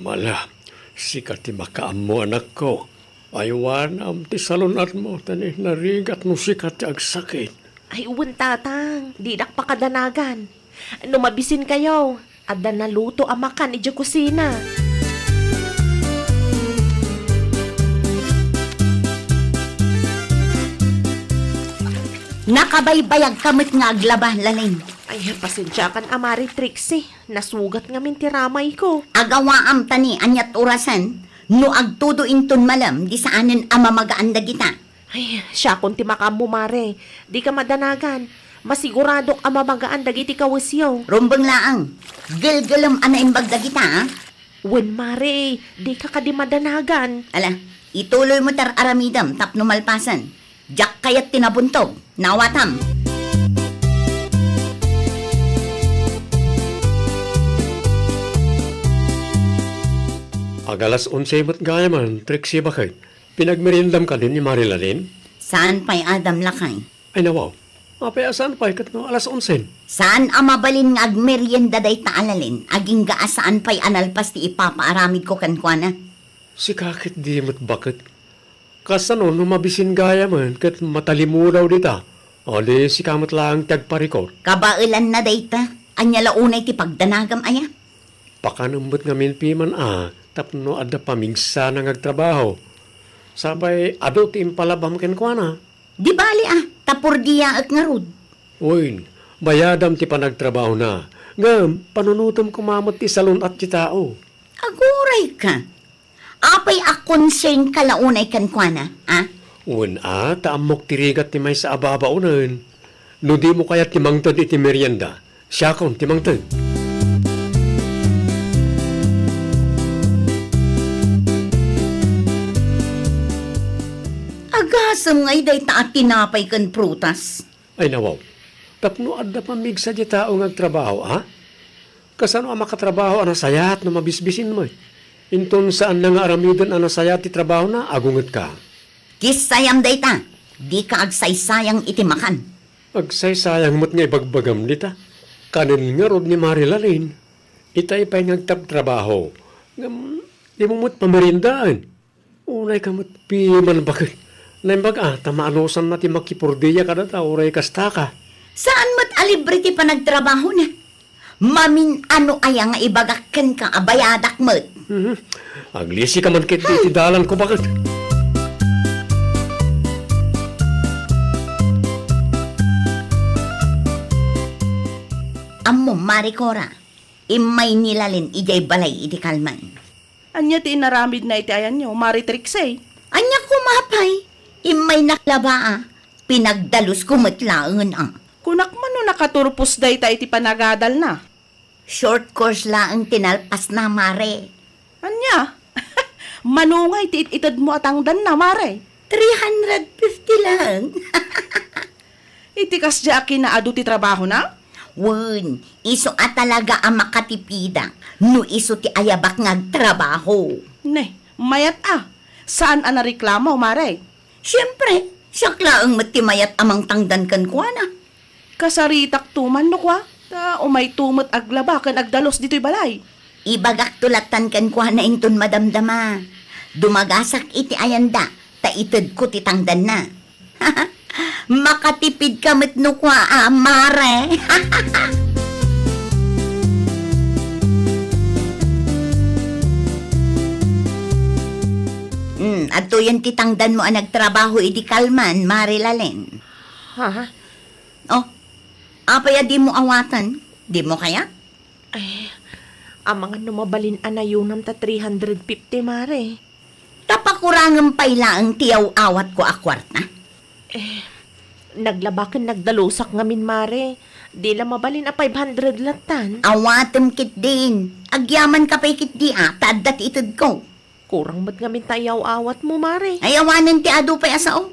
Mala, sika ti makaammo, anakko. Aywanam ti salun-atmo, ta ni narigat no sika ti agsakit. Ay, wen, Tatang, didak pakadanagan. No mabisinkayo, adda naluto a makan idiay kusina. Nakabaybayagka met nga aglaba, Lalin. Ay, pasensiakan a Mari Trixie. Nasugat ngamin ti ramayko. Agawaam ta ni aniat orasen, no agtudo inton malem, di saanen a mamagaan dagita. Ay, siakon ti makaammo, Mare. Dika madanagan. Masiguradok a mamagaan dagiti kawesyo. Rumbeng laeng. Gelgelem a naimbag dagita, a? Wen, Mare, dika kadi madanagan. Ala, ituloymo ti ar-aramidem tapno malpasen. Diak kayat ti nabuntog. Naawatam. Agalas onse met gayamen, Trixie, baket. Pinagmeriendam kadi ni Mari Lalin? Saan pay, Adam, lakay. Ay, nawaw. Apay a saan pay ket no alas onsen? Saan a mabalin nga agmerienda dayta a Lalen, agingga a saan pay a nalpas ti ipapaaramidko kenkuana. Sika ket di met baket. Kasano no mabisin gayamen ket matalimudaw dita? Adi sika met laeng ti agparikor. Kabaelanna dayta. Ania la unay ti pagdanagam aya? Pakanem met ngamin piman a tapno adda pamigsana nga agtrabaho. Sapay adu ti impalabam kenkuana. Di bali a, ta purdiaek ngarud. Wen, bayadam ti panagtrabahona. Ngem, panunotem koma met ti salun-at ti tao. Aguray ka. Apay a concern ka la unay kenkuana, a? Wen a, ta ammok ti rigat ti maysa a babaonen. No dimo kayat ti mangted iti merienda, siakon ti mangted. Agasem ngay dayta a tinapay ken prutas. Ay, nawaw. Tapno adda pamigsa ti tao nga agtrabaho, a? Kasano a makatrabaho a nasayaat no mabisbisin met? Inton saanna nga aramiden a nasayaat ti trabahona, agungetka. Kissayam dayta, dika agsaysayang iti makan. Agsaysayang met nga ibagbagam dita. Kanen ngarud ni Mari Lalin. Itay pay nga agtabtrabaho. Ngem, dimo met pameriendaen. Unay ka met piman baket. Naimbag a, ta maanusanna ti makipurdia kadata, uray kasta ka. Saan met a libre ti panagtrabahona. Mamin-ano aya nga ibagak kenka a bayadak met. Mhm. Aglisi ka man ket iti dalan ko baket. Ammom, Mari Cora, immay ni Lalin idiay balay iti kalman. Ania ti inaramidna iti ayanyo, Mari Trixie? Ania koma pay? Immaynak laba a, pinagdalusko met laengen a. Kunak man no nakaturpos dayta iti panagadalna. Short course laeng ti nalpasna, Mare. Ania? Mano ngay ti it-itedmo a tangdanna, Mare? Three hundred fifty laeng. Iti kasdiay a kinaadu ti trabahona? Wen, isu a talaga a makatipidak no isu ti ayabak nga agtrabaho. Ne, mayat a. Saan a nareklamo, Mare? Siempre, siak laeng met ti mayat a mangtangdan kenkuana. Kasaritakto man no kua, ta umayto met aglaba ken agdalus ditoy balay. Ibagakto lattan kenkuana inton madamdama. Dumagasak iti ayanda, ta itedko ti tangdanna. Makatipid ka met no kua a, Mare. Hmm, adtoyen ti tangdanmo a nagtrabaho idi kalman, Mare Lalen. Ha? Oh, apay a dimo awaten? Dimo kayat? Ay, amangan no mabalin a nayonam ta three hundred fifty, Mare. Ta pakurangem pay laeng ti yaw-awatko a kuarta. Eh, naglaba ken nagdalusak ngamin, Mare. Di la mabalin a five hundred lattan. Awatem ketdin. Agyamanka pay ketdi a, ta adda ti itedko. Kurang met ngamin ta iyaw-awatmo, Mare. Ay, awanen ti adu pay a sao.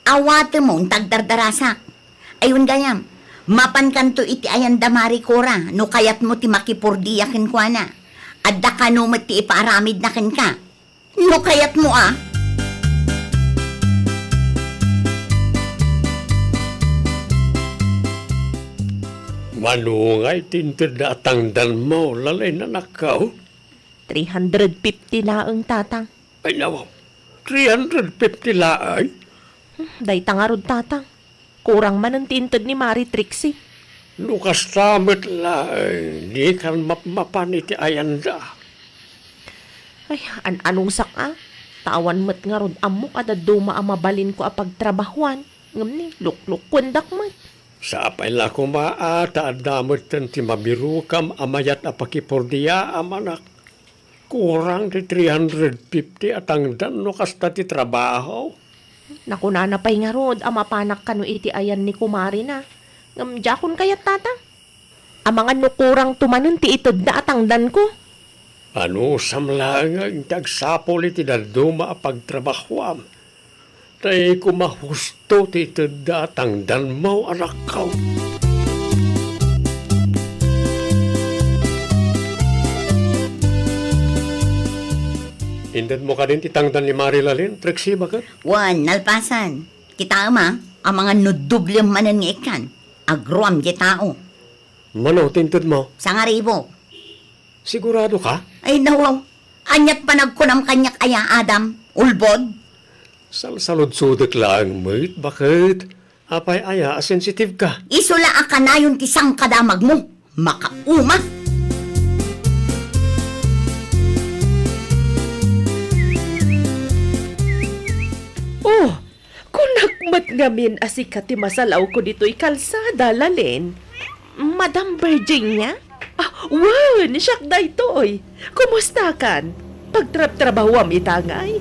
Awatemon ta agdardarasak. Ay, wen gayam, mapankanto iti ayanda, Mare Cora, no kayatmo ti makipurdia kenkuana. Adda kano met ti ipaaramidna kenka. No kayatmo a. Mano ngay ti intedda a tangdanmo, Lalen, anakko? Three hundred fifty laeng, Tatang. Ay, nawaw. Three hundred fifty laeng? Hmm, dayta ngarud, Tatang. Kurang manen ti inted ni Mari Trixie. No kasta met laeng, dikan mapmapan iti ayanda. Ay, an-anusak a. Ta awan met ngarud ammok a dadduma a mabalinko a pagtrabahuan. Ngem ni, luklukkuendak met. Sapay la koma a, ta adda metten ti mabirokam a mayat a pakipurdiaam, anak. Kurang ti three hundred fifty a tangdan no kasta ti trabaho. Nakunana pay ngarud a mapanak kano iti ayan ni kumarina. Ngem diakon kayat, Tatang. Amangan no kurangto manen ti itedda a tangdanko. Anusam laeng ti agsapul iti dadduma a pagtrabahuam. Tay koma husto ti itedda a tangdanmo, anakko. Intedmo kadin ti tangdan ni Mari Lalen, Trixie, baket? Wen, nalpasan. Kitaem a, Amangan no doblem manen nga ikkan. Agruam ti tao. Mano ti intedmo? Sangaribu. Sigurado ka? Ay, nawaw. Aniat panagkunam kaniak aya, Adam? Ulbod? Salsaludsodek laeng met, baket. Apay aya a sensitive ka? Isu la a kanayon ti sangkadamagmo. Makauma! Oh, kunak met ngamin a sika ti masalawko ditoy kalsada, Lalin. Madam Virginia? Ah, wen, siak daytoy. Kumustakan? Pagtrabtrabahuam ita ngay?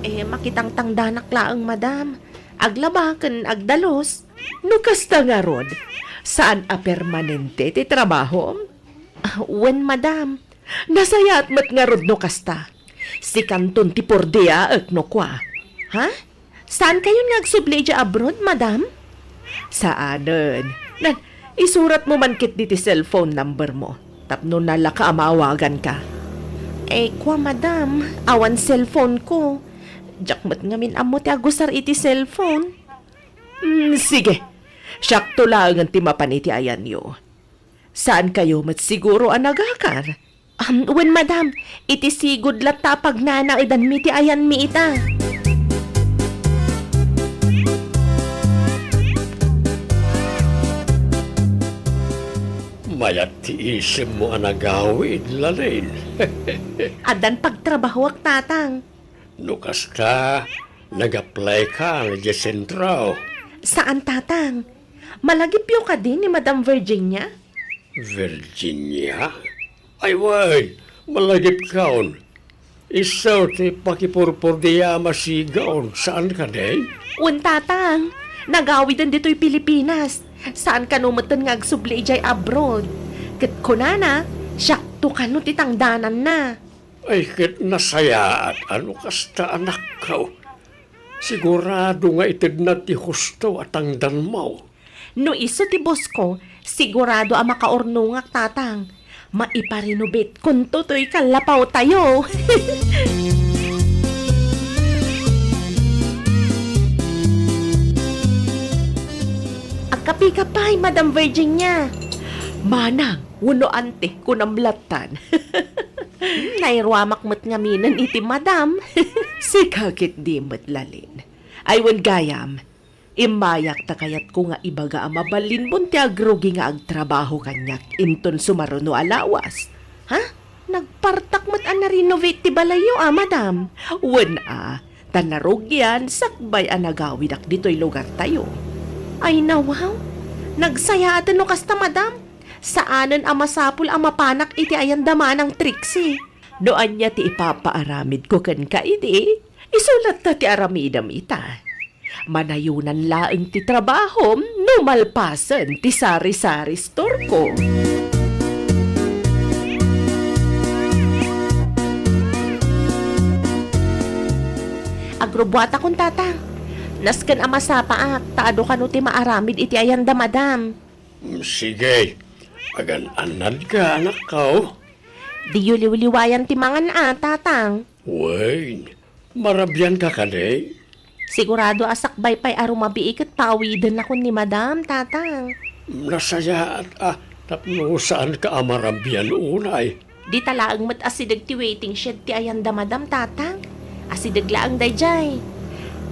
Eh, makitangtangdanak laeng, madam. Aglaba ken agdalus. No kasta ngarud, saan a permanente ti trabahom? Ah, wen, madam. Nasayaat met ngarud no kasta. Sikanton ti purdiaek no kua. Ha? Saankayon nga agsubli idiay abroad, madam? Saanen. Nan, isuratmo man ketdi ti cellphone numbermo tapno nalaka a maawaganka. Eh, kua, madam, awan cellphoneko. Diak met ngamin ammo ti agusar iti cellphone. Hmm, sige. Siakto laengen ti mapan iti ayanyo. Saankayo met siguro a nagakar? Um, wen, madam, iti sigud latta a pagnanaedanmi ti ayanmi ita. Mayat ti isemmo a nagawid, Lalin. Addan pagtrabahoak, tatang. No kasta, nag-apply ka idiay sentro? Saan, tatang. Malagipyo kadi ni Madam Virginia? Virginia? Ay, wen, malagipkon. Isu ti pakipurpurdia a masigaw, saan kadi? Wen, tatang. Nagawiden ditoy Pilipinas. Saan kano metten nga agsubli idiay abroad. Ket kunana, siakto kano ti tangdananna. Ay, ket nasayaat a no kasta, anakko. Sigurado nga itedna ti husto a tangdanmo. No isu ti bosko, sigurado a makaurnongak, tatang. Maipa-renovate-konto toy kallapawtayo. Agkapika pay, Madam Virginia. Manang, wenno ante, kunam lattan. Hmm, nairuamak met ngaminen iti madam. Sika ketdi met, Lalin. Ay, wen gayam, immayak ta kayatko nga ibaga a mabalinmon ti agrugi nga agtrabaho kaniak inton sumaruno a lawas. Ha? Nagpartak met a na-renovate ti balayyo a, madam. Wen a, ta narugian sakbay a nagawidak ditoy lugartayo. Ay, nawaw. Nagsayaaten no kasta, madam. Saanen a masapul a mapanak iti ayan da Manang Trixie. No ania ti ipapaaramidko kenka idi, isu latta ti aramidem ita. Manayonan laeng ti trabahom no malpasen ti sari-sari store-ko. Agrubuatakon, tatang. Nasken a masapaak, ta adu kano ti maaramid iti ayan da madam. Mm, sige. Agan-annadka, anakko. Diyo liwliwayan ti mangan a, tatang. Wen, marabianka kadi? Sigurado a sakbay pay a rumabii ket paawidenakon ni madam, tatang. Nasayaat a tapno saanka a marabian unay. Dita laeng met asideg ti waiting shed ti ayan da madam, tatang. Asideg laeng daydiay.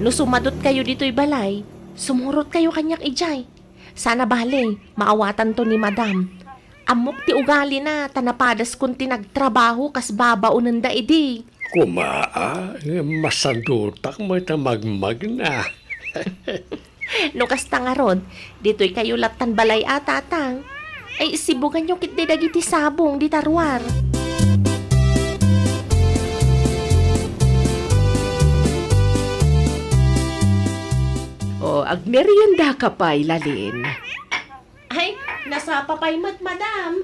No sumadutkayo ditoy balay, sumurotkayo kaniak idiay. Saan a bale, maawatanto ni madam. Ammok ti ugalina, ta napadaskon ti nagtrabaho kas babaonenda idi. Koma a, ngem masadutak met a magmagna. No kasta ngarud, ditoykayo lattan balay a, tatang. Ay, sibuganyo ketdi dagiti sabong dita ruar. O, agmeriendaka pay, Lalin. Ay, nasapa pay met, madam.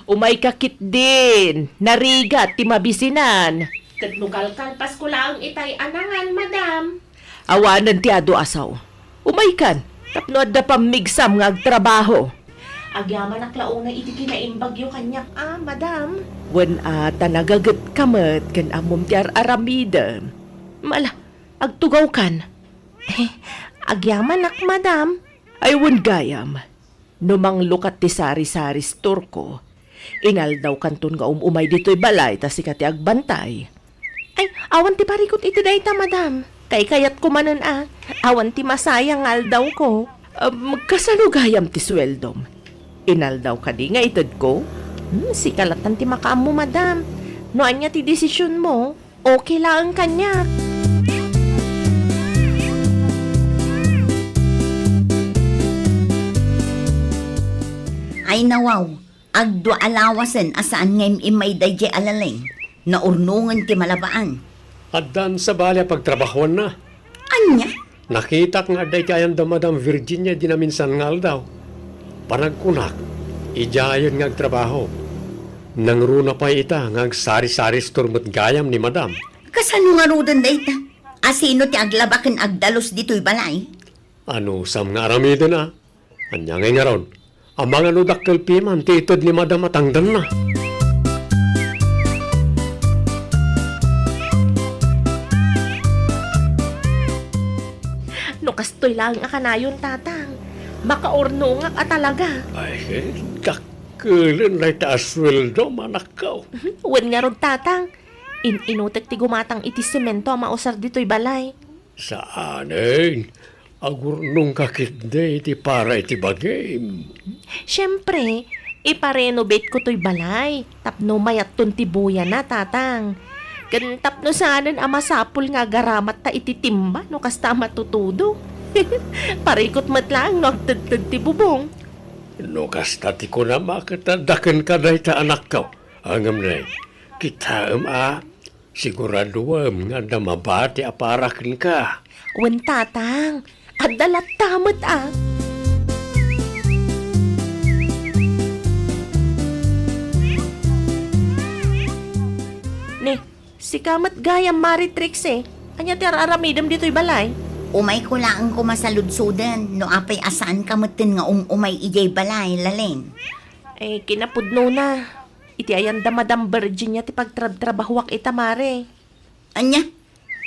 Umayka ketdin, narigat ti mabisinan. Ket no kalkalpasko laeng itay a nangan, madam. Awanen ti adu a sao. Umaykan, tapno adda pammigsam nga agtrabaho. Agyamanak la unay iti kinaimbagyo kaniak a, madam. Wen a, ta nagagetka met ken ammom ti ar-aramidem. Mala, agtugawkan. Eh, Agyamanak, madam. Ay, wen gayam. No manglukat ti sari-sari store ko, inaldawkanton nga um-umay ditoy balay ta sika ti agbantay. Ay, awan ti parikut iti dayta, madam. Kaykayatko manen a, awan ti masayang nga aldawko. Um, kasano gayam ti sueldom? Inaldaw kadi nga itedko? Hmm, sika lattan ti makaammo, madam. No ania ti desisionmo, okay laeng kaniak. Ay, nawaw, agdua a lawasen a saan nga im-immay daydiay a laleng. Naurnongen ti malabaan. Addan sabali a pagtrabahoanna. Ania? Nakitak nga adda iti ayan da Madam Virginia idi naminsan nga aldaw. Panagkunak, idiayen nga agtrabaho. Nangruna pay ita nga agsari-sari store met gayam ni Madam. Kasano ngaruden dayta? Asino ti aglaba ken agdalus ditoy balay? Anusam nga aramiden a? Ania ngay ngarud? Amangan no dakkel piman ti ited ni Madam a tangdanna. No kastoy laeng a kanayon, Tatang, makaurnongak a talaga. Ay, dakkelen dayta a sueldo, anakko. Wen ngarud, Tatang, in-inutek ti gumatang iti semento a mausar ditoy balay. Saanen. Agurnongka ketdi iti para iti bagim. Siempre, iparenovateko toy balay tapno mayatton ti buyana, Tatang. Ken tapno saanen a masapul nga agaramatta iti timba no kasta a matutudo. Parikut met laeng no agtedted ti bubong. No kasta ti kunam a ket adda kenka dayta, anakko. Ngem ne, kitaem a, siguraduem nga adda mabati a para kenka. Wen, Tatang, adda latta met a. Ne, sika met gayam, Mari Trixie. Ania ti ar-aramidem ditoy balay? Umayko laeng koma saludsoden, no apay a saanka metten nga um-umay idiay balay, Laleng. Eh, kinapudnona. Iti ayan da Madam Virginia ti pagtrabtrabahoak ita, Mare. Ania?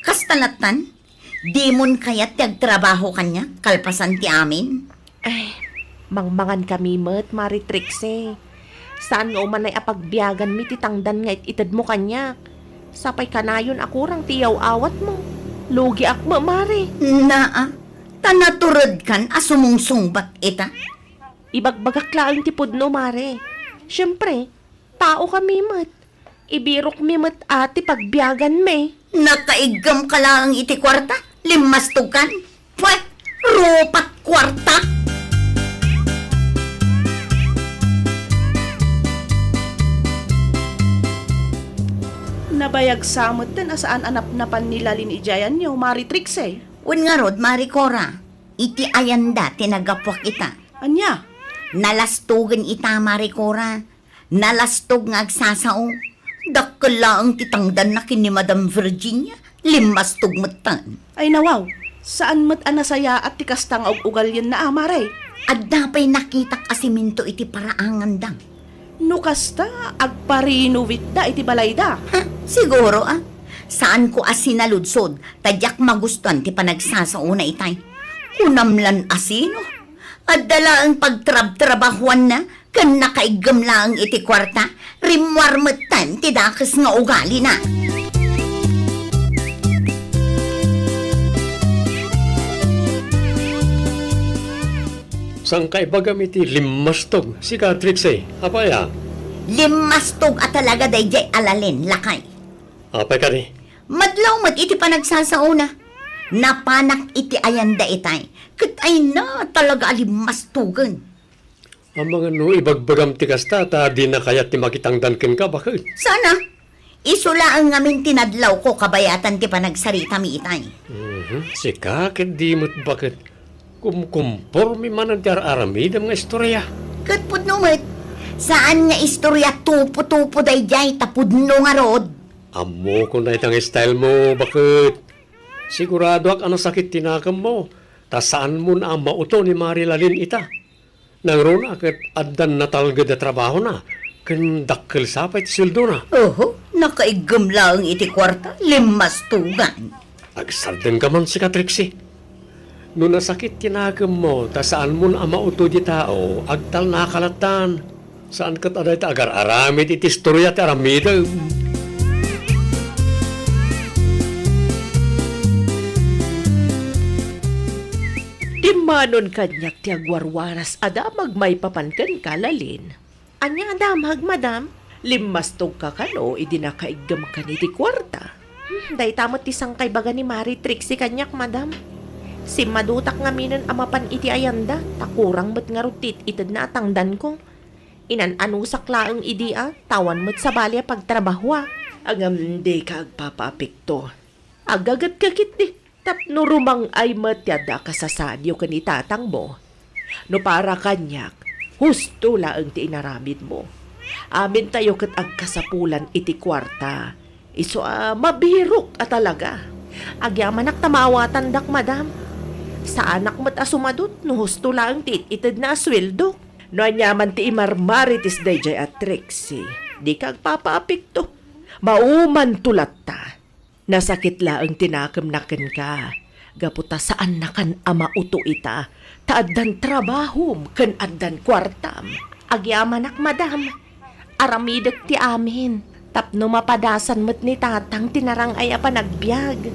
Kasta lattan? Dimon kayat ti agtrabaho kaniak kalpasan ti amin? Ay, mangmangan kami met, Mare Trixie. Saan nga umanay a pagbiaganmi ti tangdan nga it-itedmo kaniak. Sapay kanayon a kurang ti iyaw-awatmo. Lugiak met, Mare. Naa, ta naturedkan a sumungsungbat ita? Ibagbagak laeng ti pudno, Mare. Siempre, tao kami met. Ibirokmi met a ti pagbiaganmi. Nakaiggamka laeng iti kuarta? Limmastogkan? Pwet! Rupat kuarta! Nabayag sa metten a saan a napnapan ni Lalin idiay ayanyo, Mare Trixie. Wen ngarud, Mare Cora, iti ayanda ti naggapuak ita. Ania? Nalastogen ita, Mare Cora. Nalastog nga agsasao. Dakkel laeng ti tangdanna ken ni Madam Virginia. Limmastog metten. Ay nawaw, saan met a nasayaat ti kasta nga ug-ugalyenna a, Mare? Adda pay nakitak a simento iti paraanganda. No kasta, agparinuwitda iti balayda. Ha, siguro a. Saanko a sinaludsod, ta diak magustuan ti panagsasaona itay. Kunam lan a sino? Adda laeng pagtrabtrabahuanna ken nakaiggem laeng iti kuarta, rimmuar metten ti dakes nga ugalina. Saan ka ibagam iti limmastog, sika, Trixie? Apay a? Limmastog a talaga daydiay a Lalin, lakay. Apay kadi? Madlaw met iti panagsasaona. Napanak iti ayanda itay, ket ayna talaga a limmastogen. Amangan no ibagbagam ti kasta ta dina kayat ti makitangdan kenka, baket. Sana. Isu laeng ngamin ti nadlawko kabayatan ti panagsaritami itay. Mhm. Sika ket di met baket. Kumkumporme manen ti ar-aramidem nga istoria. Ket pudno met, saan nga istoria tupo-tupo daydiay ta pudno ngarud. Ammokon dayta nga style mo, baket. Siguradoak a nasakit ti nakemmo, ta saanmon a mauto ni Mari Lalin ita. Nangruna ket addan natalged a trabahona, ken dakkel sa pay ti sueldona. Oho, nakaiggem laeng iti kuarta, limmastogan. Agsardengka man, sika, Trixie. No nasakit ti nakemmo, ta saanmon a mauto di tao, agtalnaka lattan. Saan ket a dayta agar-aramid iti istoria ti aramidem. Dimmanon kaniak ti agwarwaras a damag maipapan kenka, Lalin. Ania a damag, madam? Limmastogka kano idi nakaiggemkan iti kuarta? Hmm, dayta met ti sangkaibaga ni Mari Trixie kaniak, madam. Simmadutak ngaminen a mapan iti ayanda, ta kurang met ngarud ti it-itedna a tangdanko. Inan-anusak laeng idi a, ta awan met sabali a pagtrabahoak. Ngem dika agpapaapekto. Aggagetka ketdi tapno rumang-ay met ti adda a kasasaadyo ken ni tatangmo. No para kaniak, husto laeng ti inaramidmo. Amintayo ket agkasapulan iti kuarta. Isu a mabirok a talaga. Agyamanak ta maawatandak, madam. Saanak met a sumadut no husto laeng ti it-itedna a sueldok. No aniaman ti imarmarites daydiay a Trixie, dika agpapaapekto. Maumanto latta. Nasakit laeng ti nakemna kenka, gapu ta saannakan a mauto ita, ta addan trabahom ken addan kuartam. Agyamanak, madam. Aramidek ti amin, tapno mapadasan met ni tatang ti narang-ay a panagbiag.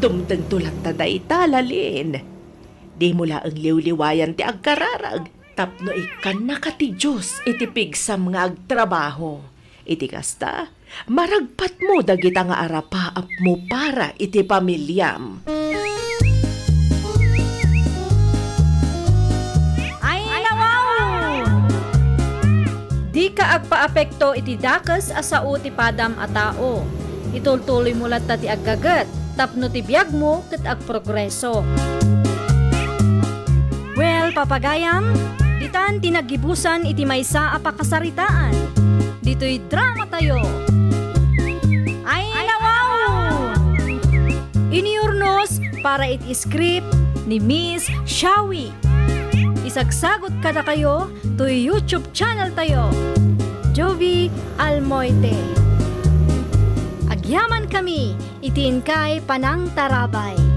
Dumtengto latta dayta, Lalin. Dimo laeng liwliwayan ti agkararag, tapno ikkannaka ti Dios iti pigsam nga agtrabaho. Iti kasta, maragpatmo dagita nga arapaapmo para iti pamiliam. Ay, nawaw! Dika agpaapekto iti dakes a sao ti padam a tao. Itultuloymo latta ti aggaget tapno ti biagmo ket agprogreso. Well, papagayam, ditan ti naggibusan iti maysa a pakasaritaan. Ditoy dramatayo. Ay, nawaw! Inurnos para iti script ni Miss Shawi. Isagsagut kadakayo toy YouTube channel tayo, Jovi Almoite. Agyaman kami iti inkay panangtarabay.